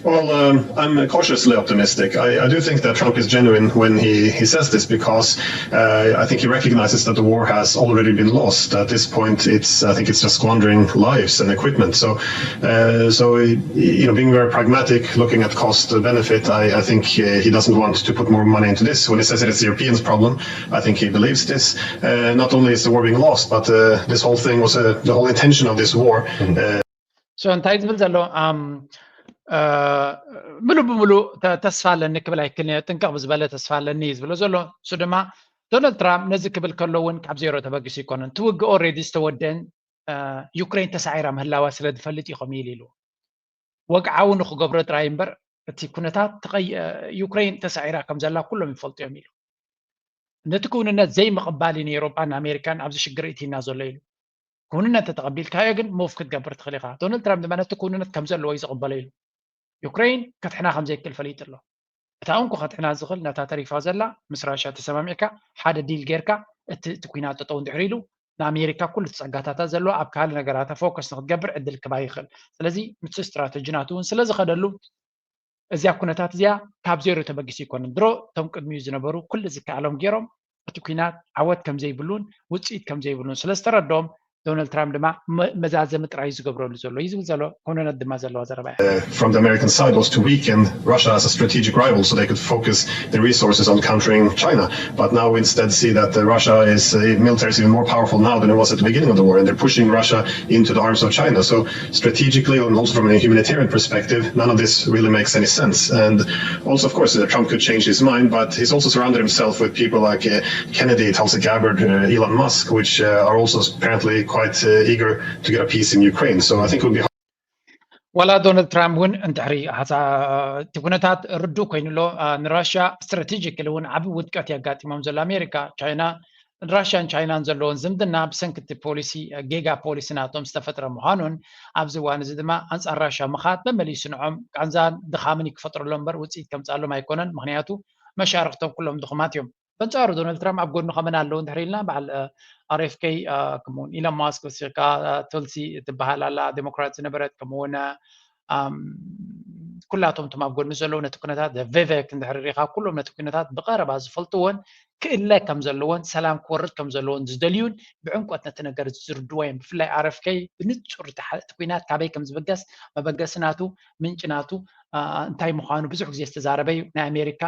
Well, um, I'm cautiously optimistic. I, I do think that Trump is genuine when he, he says this because uh, I think he recognizes that the war has already been lost. At this point, it's I think it's just squandering lives and equipment. So, uh, so you know, being very pragmatic, looking at cost benefit, I, I think uh, he doesn't want to put more money into this. When he says it is the Europeans' problem, I think he believes this. Uh, not only is the war being lost, but uh, this whole thing was a, the whole intention of this war. Uh, so እንታይ ዝብል ዘሎ ምሉእ ብምሉእ ተስፋ ኣለኒ ክብል ኣይክልኒ፣ ጥንቅቕ ብዝበለ ተስፋ ኣለኒ እዩ ዝብሎ ዘሎ። እሱ ድማ ዶናልድ ትራምፕ ነዚ ክብል ከሎ እውን ካብ ዜሮ ተበጊሱ ኣይኮነን። እቲ ውግእ ኦልሬዲ ዝተወደአን ዩክሬን ተሳዒራ ምህላዋ ስለ ዝፈልጥ እዩ ከምኡ ኢሉ ኢሉ። ወግዓዊ ንክገብሮ ጥራይ እምበር እቲ ኩነታት ዩክሬን ተሳዒራ ከም ዘላ ኩሎም ይፈልጡ እዮም ኢሉ። ነቲ ክውንነት ዘይምቕባል እዩ ንኤውሮጳን ኣሜሪካን ኣብዚ ሽግር እቲና ዘሎ ኢሉ። ክውንነት እንተተቐቢልካዮ ግን ሙቭ ክትገብር ትኽእል ኢኻ። ዶናልድ ትራምፕ ድማ ነቲ ክውንነት ከም ዘለዎ እዩ ዝቕበሎ ኢሉ። ዩክሬን ከድሕና ከም ዘይክእል ፈሊጡ ኣሎ። እታ እንኮ ከድሕና ዝኽእል ነታ ተሪፋ ዘላ ምስ ራሽያ ተሰማሚዕካ ሓደ ዲል ጌርካ እቲ እቲ ኩናት ጠጠው እንድሕር ኢሉ ንኣሜሪካ ኩሉ እቲ ጸጋታታ ዘለዎ ኣብ ካልእ ነገራታ ፎከስ ንክትገብር ዕድል ክባ ይኽእል። ስለዚ ምስ ስትራተጂ ናቱ እውን ስለ ዝኸደሉ እዚኣ ኩነታት እዚኣ ካብ ዜሮ ተበጊሱ ኣይኮነን። ድሮ እቶም ቅድሚኡ ዝነበሩ ኩሉ ዝከኣሎም ገይሮም እቲ ኩናት ዓወት ከም ዘይብሉን ውፅኢት ከም ዘይብሉን ስለ ዝተረድኦም ዶናልድ ትራምፕ ድማ መዛዘሚ ጥራይ ዝገብረሉ ዘሎ እዩ ዝብል ዘሎ። ኮነነት ድማ ዘለዋ ዘረባ እያ። From the American side was to weaken Russia as a strategic rival so they could focus the resources on countering China. But now we instead see that uh, Russia is uh, military is even more powerful now than it was at the beginning of the war, and they're pushing Russia into the arms of China. So strategically and also from a humanitarian perspective, none of this really makes any sense. And also, of course, uh, Trump could change his mind, but he's also surrounded himself with people like uh, Kennedy, Tulsi Gabbard, uh, Elon Musk, which uh, are also apparently quite uh, eager to get a peace in Ukraine. So I think it would be ዋላ ዶናልድ ትራምፕ እውን እንድሕሪ እቲ ኩነታት ርዱእ ኮይኑ ኣሎ። ንራሽያ ስትራቴጂካሊ እውን ዓብ ውድቀት የጋጢሞም ዘሎ ኣሜሪካ ቻይና ራሽያን ቻይናን ዘለዎን ዝምድና ብሰንኪ እቲ ፖሊሲ ጌጋ ፖሊሲ ናቶም ዝተፈጥረ ምዃኑን ኣብዚ እዋን እዚ ድማ ኣንፃር ራሽያ ምኻድ መመሊሱ ንዖም ቃንዛን ድኻምን ክፈጥረሎም እምበር ውፅኢት ከምፅኣሎም ኣይኮነን። ምክንያቱ መሻርክቶም ኩሎም ድኹማት እዮም። በንፃሩ ዶናልድ ትራምፕ ኣብ ጎኑ ከመን ኣለዉ እንድሕር ኢልና በዓል ኣር ኤፍ ኬ ከምኡውን ኢሎን ማስክ ወሲካ ቱልሲ ትበሃል ኣላ ዴሞክራት ዝነበረት ከምኡውን ኩላቶም እቶም ኣብ ጎኑ ዘለዉ ነቲ ኩነታት ቬቬክ እንድሕር ሪኢኻ ኩሎም ነቲ ኩነታት ብቀረባ ዝፈልጥዎን ክእለ ከም ዘለዎን ሰላም ክወርድ ከም ዘለዎን ዝደልዩን ብዕምቆት ነቲ ነገር ዝርድዎ እዮም። ብፍላይ ኣር ኤፍ ኬ ብንጹር እቲ ኩናት ካበይ ከም ዝበገስ መበገሲ ናቱ ምንጪ ናቱ እንታይ ምዃኑ ብዙሕ ግዜ ዝተዛረበ እዩ። ናይ ኣሜሪካ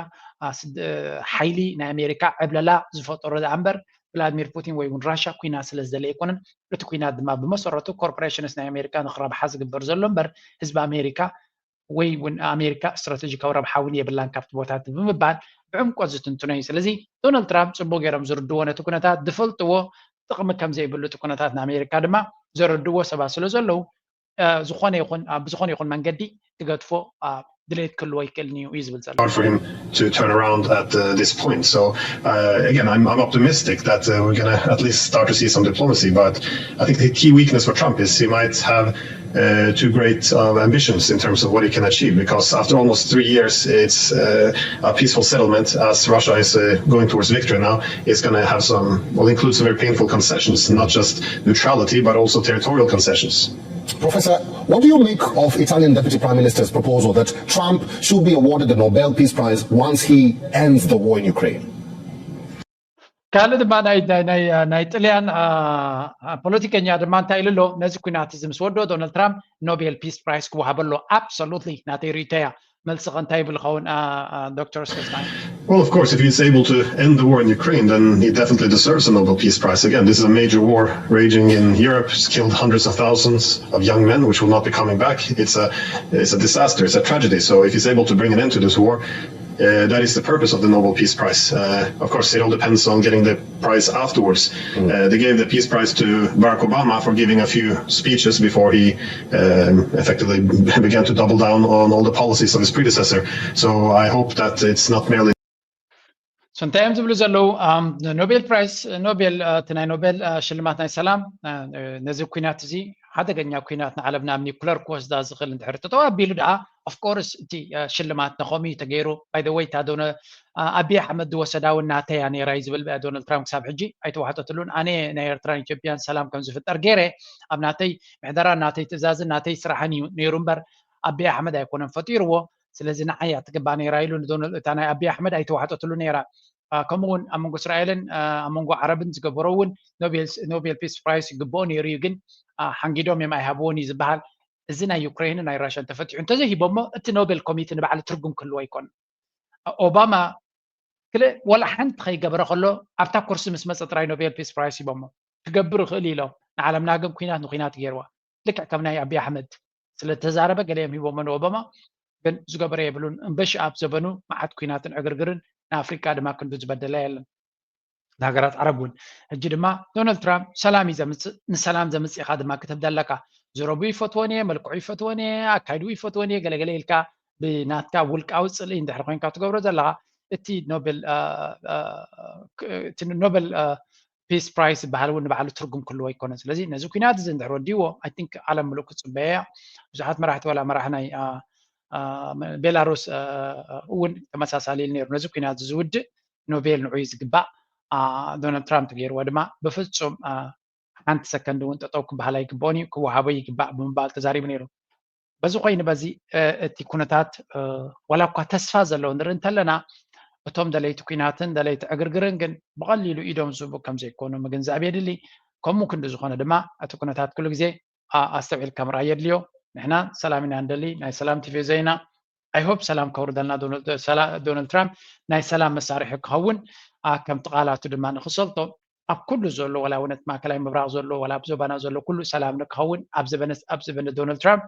ሓይሊ ናይ ኣሜሪካ ዕብለላ ዝፈጠሮ ደኣ እምበር ቭላድሚር ፑቲን ወይ እውን ራሻ ኩናት ስለ ዝደለ ኣይኮነን። እቲ ኩናት ድማ ብመሰረቱ ኮርፖሬሽንስ ናይ ኣሜሪካ ንክረብሓ ዝግበር ዘሎ እምበር ህዝቢ ኣሜሪካ ወይ እውን ኣሜሪካ ስትራቴጂካዊ ረብሓ እውን የብላን ካብቲ ቦታት ብምባል ብዕምቆት ዝትንትኖ እዩ። ስለዚ ዶናልድ ትራምፕ ፅቡቅ ገይሮም ዝርድዎ ነቲ ኩነታት ዝፈልጥዎ ጥቕሚ ከም ዘይብሉ እቲ ኩነታት ንኣሜሪካ ድማ ዘረድዎ ሰባት ስለ ዘለዉ ዝኾነ ይኹን ብዝኾነ ይኹን መንገዲ ክገድፎ ድሌት ክህልዎ ይክእልን እዩ እዩ ዝብል ዘሎ። hard for him to turn around at uh, this point. So uh, again, I'm, I'm optimistic that uh, we're going to at least start to see some diplomacy. But I think the key weakness for Trump is he might have uh, too great uh, ambitions in terms of what he can achieve. Because after almost three years, it's uh, a peaceful settlement as Russia is uh, going towards victory now. It's going to have some, will include some very painful concessions, not just neutrality, but also territorial concessions. Professor, what do you make of Italian Deputy Prime Minister's proposal that Trump should be awarded the Nobel Peace Prize once he ends the war in Ukraine? ካልእ ድማ ናይ ናይ ናይ ጥልያን ፖለቲከኛ ድማ እንታይ ኢሉ ኣሎ? ነዚ ኩናት እዚ ምስ ወድኦ ዶናልድ ትራምፕ ኖቤል ፒስ ፕራይስ ክወሃበሎ። ኣብሶሉትሊ ናተይ ርእይቶ እያ። መልስኸ እንታይ ይብል ይኸውን ዶክተር ሰስታን? Well, of course, if he's able to end the war in Ukraine, then he definitely deserves a Nobel Peace Prize. Again, this is a major war raging in Europe. It's killed hundreds of thousands of young men, which will not be coming back. It's a, it's a disaster. It's a tragedy. So if he's able to bring an end to this war, uh, that is the purpose of the Nobel Peace Prize. Uh, of course, it all depends on getting the prize afterwards. Uh, they gave the Peace Prize to Barack Obama for giving a few speeches before he um, effectively began to double down on all the policies of his predecessor. So I hope that it's not merely So እንታይ እዮም ዝብሉ ዘለዉ? ኖቤል ፕራይስ ኖቤል እቲ ናይ ኖቤል ሽልማት ናይ ሰላም ነዚ ኩናት እዚ ሓደገኛ ኩናት ንዓለምና ኣብ ኒኩለር ክወስዳ ዝኽእል እንድሕር ተጠው ኣቢሉ ደኣ ኦፍኮርስ እቲ ሽልማት ንኸምኡ እዩ ተገይሩ። ባይ ዘ ወይ እታ ዶነ ኣቢ ኣሕመድ ዝወሰዳ እውን ናተይ እያ ነይራ እዩ ዝብል ዶናልድ ትራምፕ ክሳብ ሕጂ ኣይተዋሕጠትሉን። ኣነ ናይ ኤርትራን ኢትዮጵያን ሰላም ከም ዝፍጠር ገይረ ኣብ ናተይ ምሕደራን ናተይ ትእዛዝን ናተይ ስራሕን እዩ ነይሩ እምበር ኣቢ ኣሕመድ ኣይኮነን ፈጢርዎ። ስለዚ ንዓይ እያ ትግባእ ነይራ ኢሉ ንዶናልድ እታ ናይ ኣቢ ኣሕመድ ኣይተዋሕጠትሉ ነይራ። ከምኡ እውን ኣብ መንጎ እስራኤልን ኣብ መንጎ ዓረብን ዝገበሮ እውን ኖቤል ፒስ ፕራይስ ይግብኦ ነይሩ እዩ ግን ሓንጊዶም እዮም ኣይሃብዎን እዩ ዝበሃል። እዚ ናይ ዩክሬንን ናይ ራሽያን ተፈቲሑ እንተዘይሂቦሞ እቲ ኖቤል ኮሚቴ ንባዕሉ ትርጉም ክህልዎ ኣይኮነን። ኦባማ ክልእ ወላ ሓንቲ ከይገበረ ከሎ ኣብታ ኩርሲ ምስ መፀ ጥራይ ኖቤል ፒስ ፕራይስ ሂቦሞ ክገብር ይኽእል ኢሎም ንዓለምና ግን ኩናት ንኩናት ገይርዋ። ልክዕ ከም ናይ ኣቢ ኣሕመድ ስለ ዝተዛረበ ገለ እዮም ሂቦሞ ንኦባማ ግን ዝገበረ የብሉን። እምበሺ ኣብ ዘበኑ መዓት ኩናትን ዕግርግርን ንኣፍሪቃ ድማ ክንዱ ዝበደላ የለን። ንሃገራት ዓረብ እውን። ሕጂ ድማ ዶናልድ ትራምፕ ሰላም እዩ ዘምፅእ፣ ንሰላም ዘምፅእ ኢኻ ድማ ክትብል ኣለካ። ዘረቡ ይፈትወን እየ፣ መልክዑ ይፈትወን እየ፣ ኣካይድኡ ይፈትወን እየ፣ ገለገለ ኢልካ ብናትካ ውልቃዊ ፅልኢ እንድሕር ኮይንካ ትገብሮ ዘለኻ፣ እቲ ኖቤል ኖቤል ፒስ ፕራይስ ዝበሃል እውን ንባዕሉ ትርጉም ክህልዎ ኣይኮነን። ስለዚ ነዚ ኩናት እዚ እንድሕር ወዲዎ ኣይ ቲንክ ዓለም ምሉእ ክፅበያ እያ። ብዙሓት መራሕቲ ዋላ መራሒ ናይ ቤላሩስ እውን ተመሳሳሊ ኢሉ ነይሩ። ነዚ ኩናት ዝውድእ ኖቤል ንዑ እዩ ዝግባእ። ዶናልድ ትራምፕ ገይርዎ ድማ ብፍፁም ሓንቲ ሰከንድ እውን ጠጠው ክበሃል ኣይግብኦን እዩ፣ ክወሃቦ ይግባእ ብምባል ተዛሪቡ ነይሩ። በዚ ኮይኑ በዚ እቲ ኩነታት ዋላ እኳ ተስፋ ዘለዎ ንርኢ እንተለና፣ እቶም ደለይቲ ኩናትን ደለይቲ ዕግርግርን ግን ብቐሊሉ ኢዶም ዝህቡ ከም ዘይኮኑ ምግንዛብ የድሊ። ከምኡ ክንዲ ዝኾነ ድማ እቲ ኩነታት ኩሉ ግዜ ኣስተውዒልካ ምርኣይ የድልዮ። ንሕና ሰላም ኢና ንደሊ፣ ናይ ሰላም ቲቪ ዜና። ኣይ ሆፕ ሰላም ከውርደልና ዶናልድ ትራምፕ ናይ ሰላም መሳርሒ ክኸውን ከምቲ ቃላቱ ድማ ንክሰልጦ ኣብ ኩሉ ዘሎ ዋላ እውን ማእከላይ ምብራቕ ዘሎ ዋላ ኣብ ዞባና ዘሎ ኩሉ ሰላም ንክኸውን ኣብ ዘበነ ዶናልድ ትራምፕ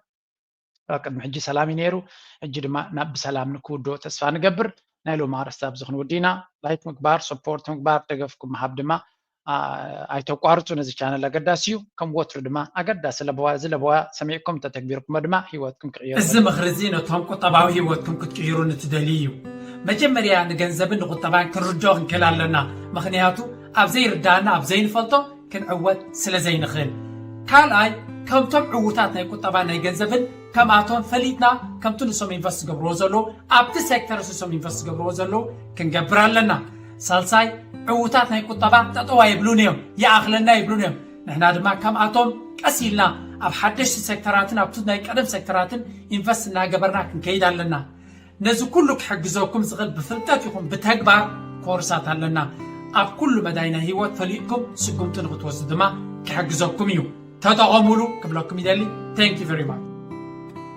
ቅድሚ ሕጂ ሰላም እዩ ነይሩ። ሕጂ ድማ ናብ ብሰላም ንክውድኦ ተስፋ ንገብር። ናይ ሎሚ ኣርእስቲ ኣብዚ ክንውዲ ኢና። ላይክ ምግባር፣ ሰፖርት ምግባር፣ ደገፍኩም ምሃብ ድማ ኣይተቋርፁ። ነዚ ቻነል ኣገዳሲ እዩ። ከም ወትሩ ድማ ኣገዳሲ ለበዋ፣ እዚ ለበዋ ሰሚዕኩም እንተተግቢርኩሞ ድማ ህይወትኩም ክቕየር። እዚ ምኽሪ እዚ ነቶም ቁጠባዊ ህይወትኩም ክትቅይሩ ንትደልዩ እዩ። መጀመርያ ንገንዘብን ንቁጠባን ክንርድኦ ክንክእል ኣለና። ምኽንያቱ ኣብ ዘይርዳእና ኣብ ዘይንፈልጦ ክንዕወት ስለ ዘይንኽእል። ካልኣይ ከምቶም ዕዉታት ናይ ቁጠባ ናይ ገንዘብን ከምኣቶም ፈሊጥና ከምቲ ንሶም ኢንቨስት ዝገብርዎ ዘለዉ ኣብቲ ሴክተር ንሶም ኢንቨስት ዝገብርዎ ዘለዉ ክንገብር ኣለና። ሳልሳይ ዕዉታት ናይ ቁጠባ ጠጠው ኣይብሉን እዮም፣ ይኣኽለና ይብሉን እዮም። ንሕና ድማ ከምኣቶም ቀስ ኢልና ኣብ ሓደሽቲ ሴክተራትን ኣብቲ ናይ ቀደም ሴክተራትን ኢንቨስት እናገበርና ክንከይድ ኣለና። ነዚ ኩሉ ክሕግዘኩም ዝኽእል ብፍልጠት ይኹን ብተግባር ኮርሳት ኣለና። ኣብ ኩሉ መዳይ ናይ ህይወት ፈሊጥኩም ስጉምቲ ንክትወስዱ ድማ ክሕግዘኩም እዩ። ተጠቐሙሉ ክብለኩም ይደሊ። Thank you very much።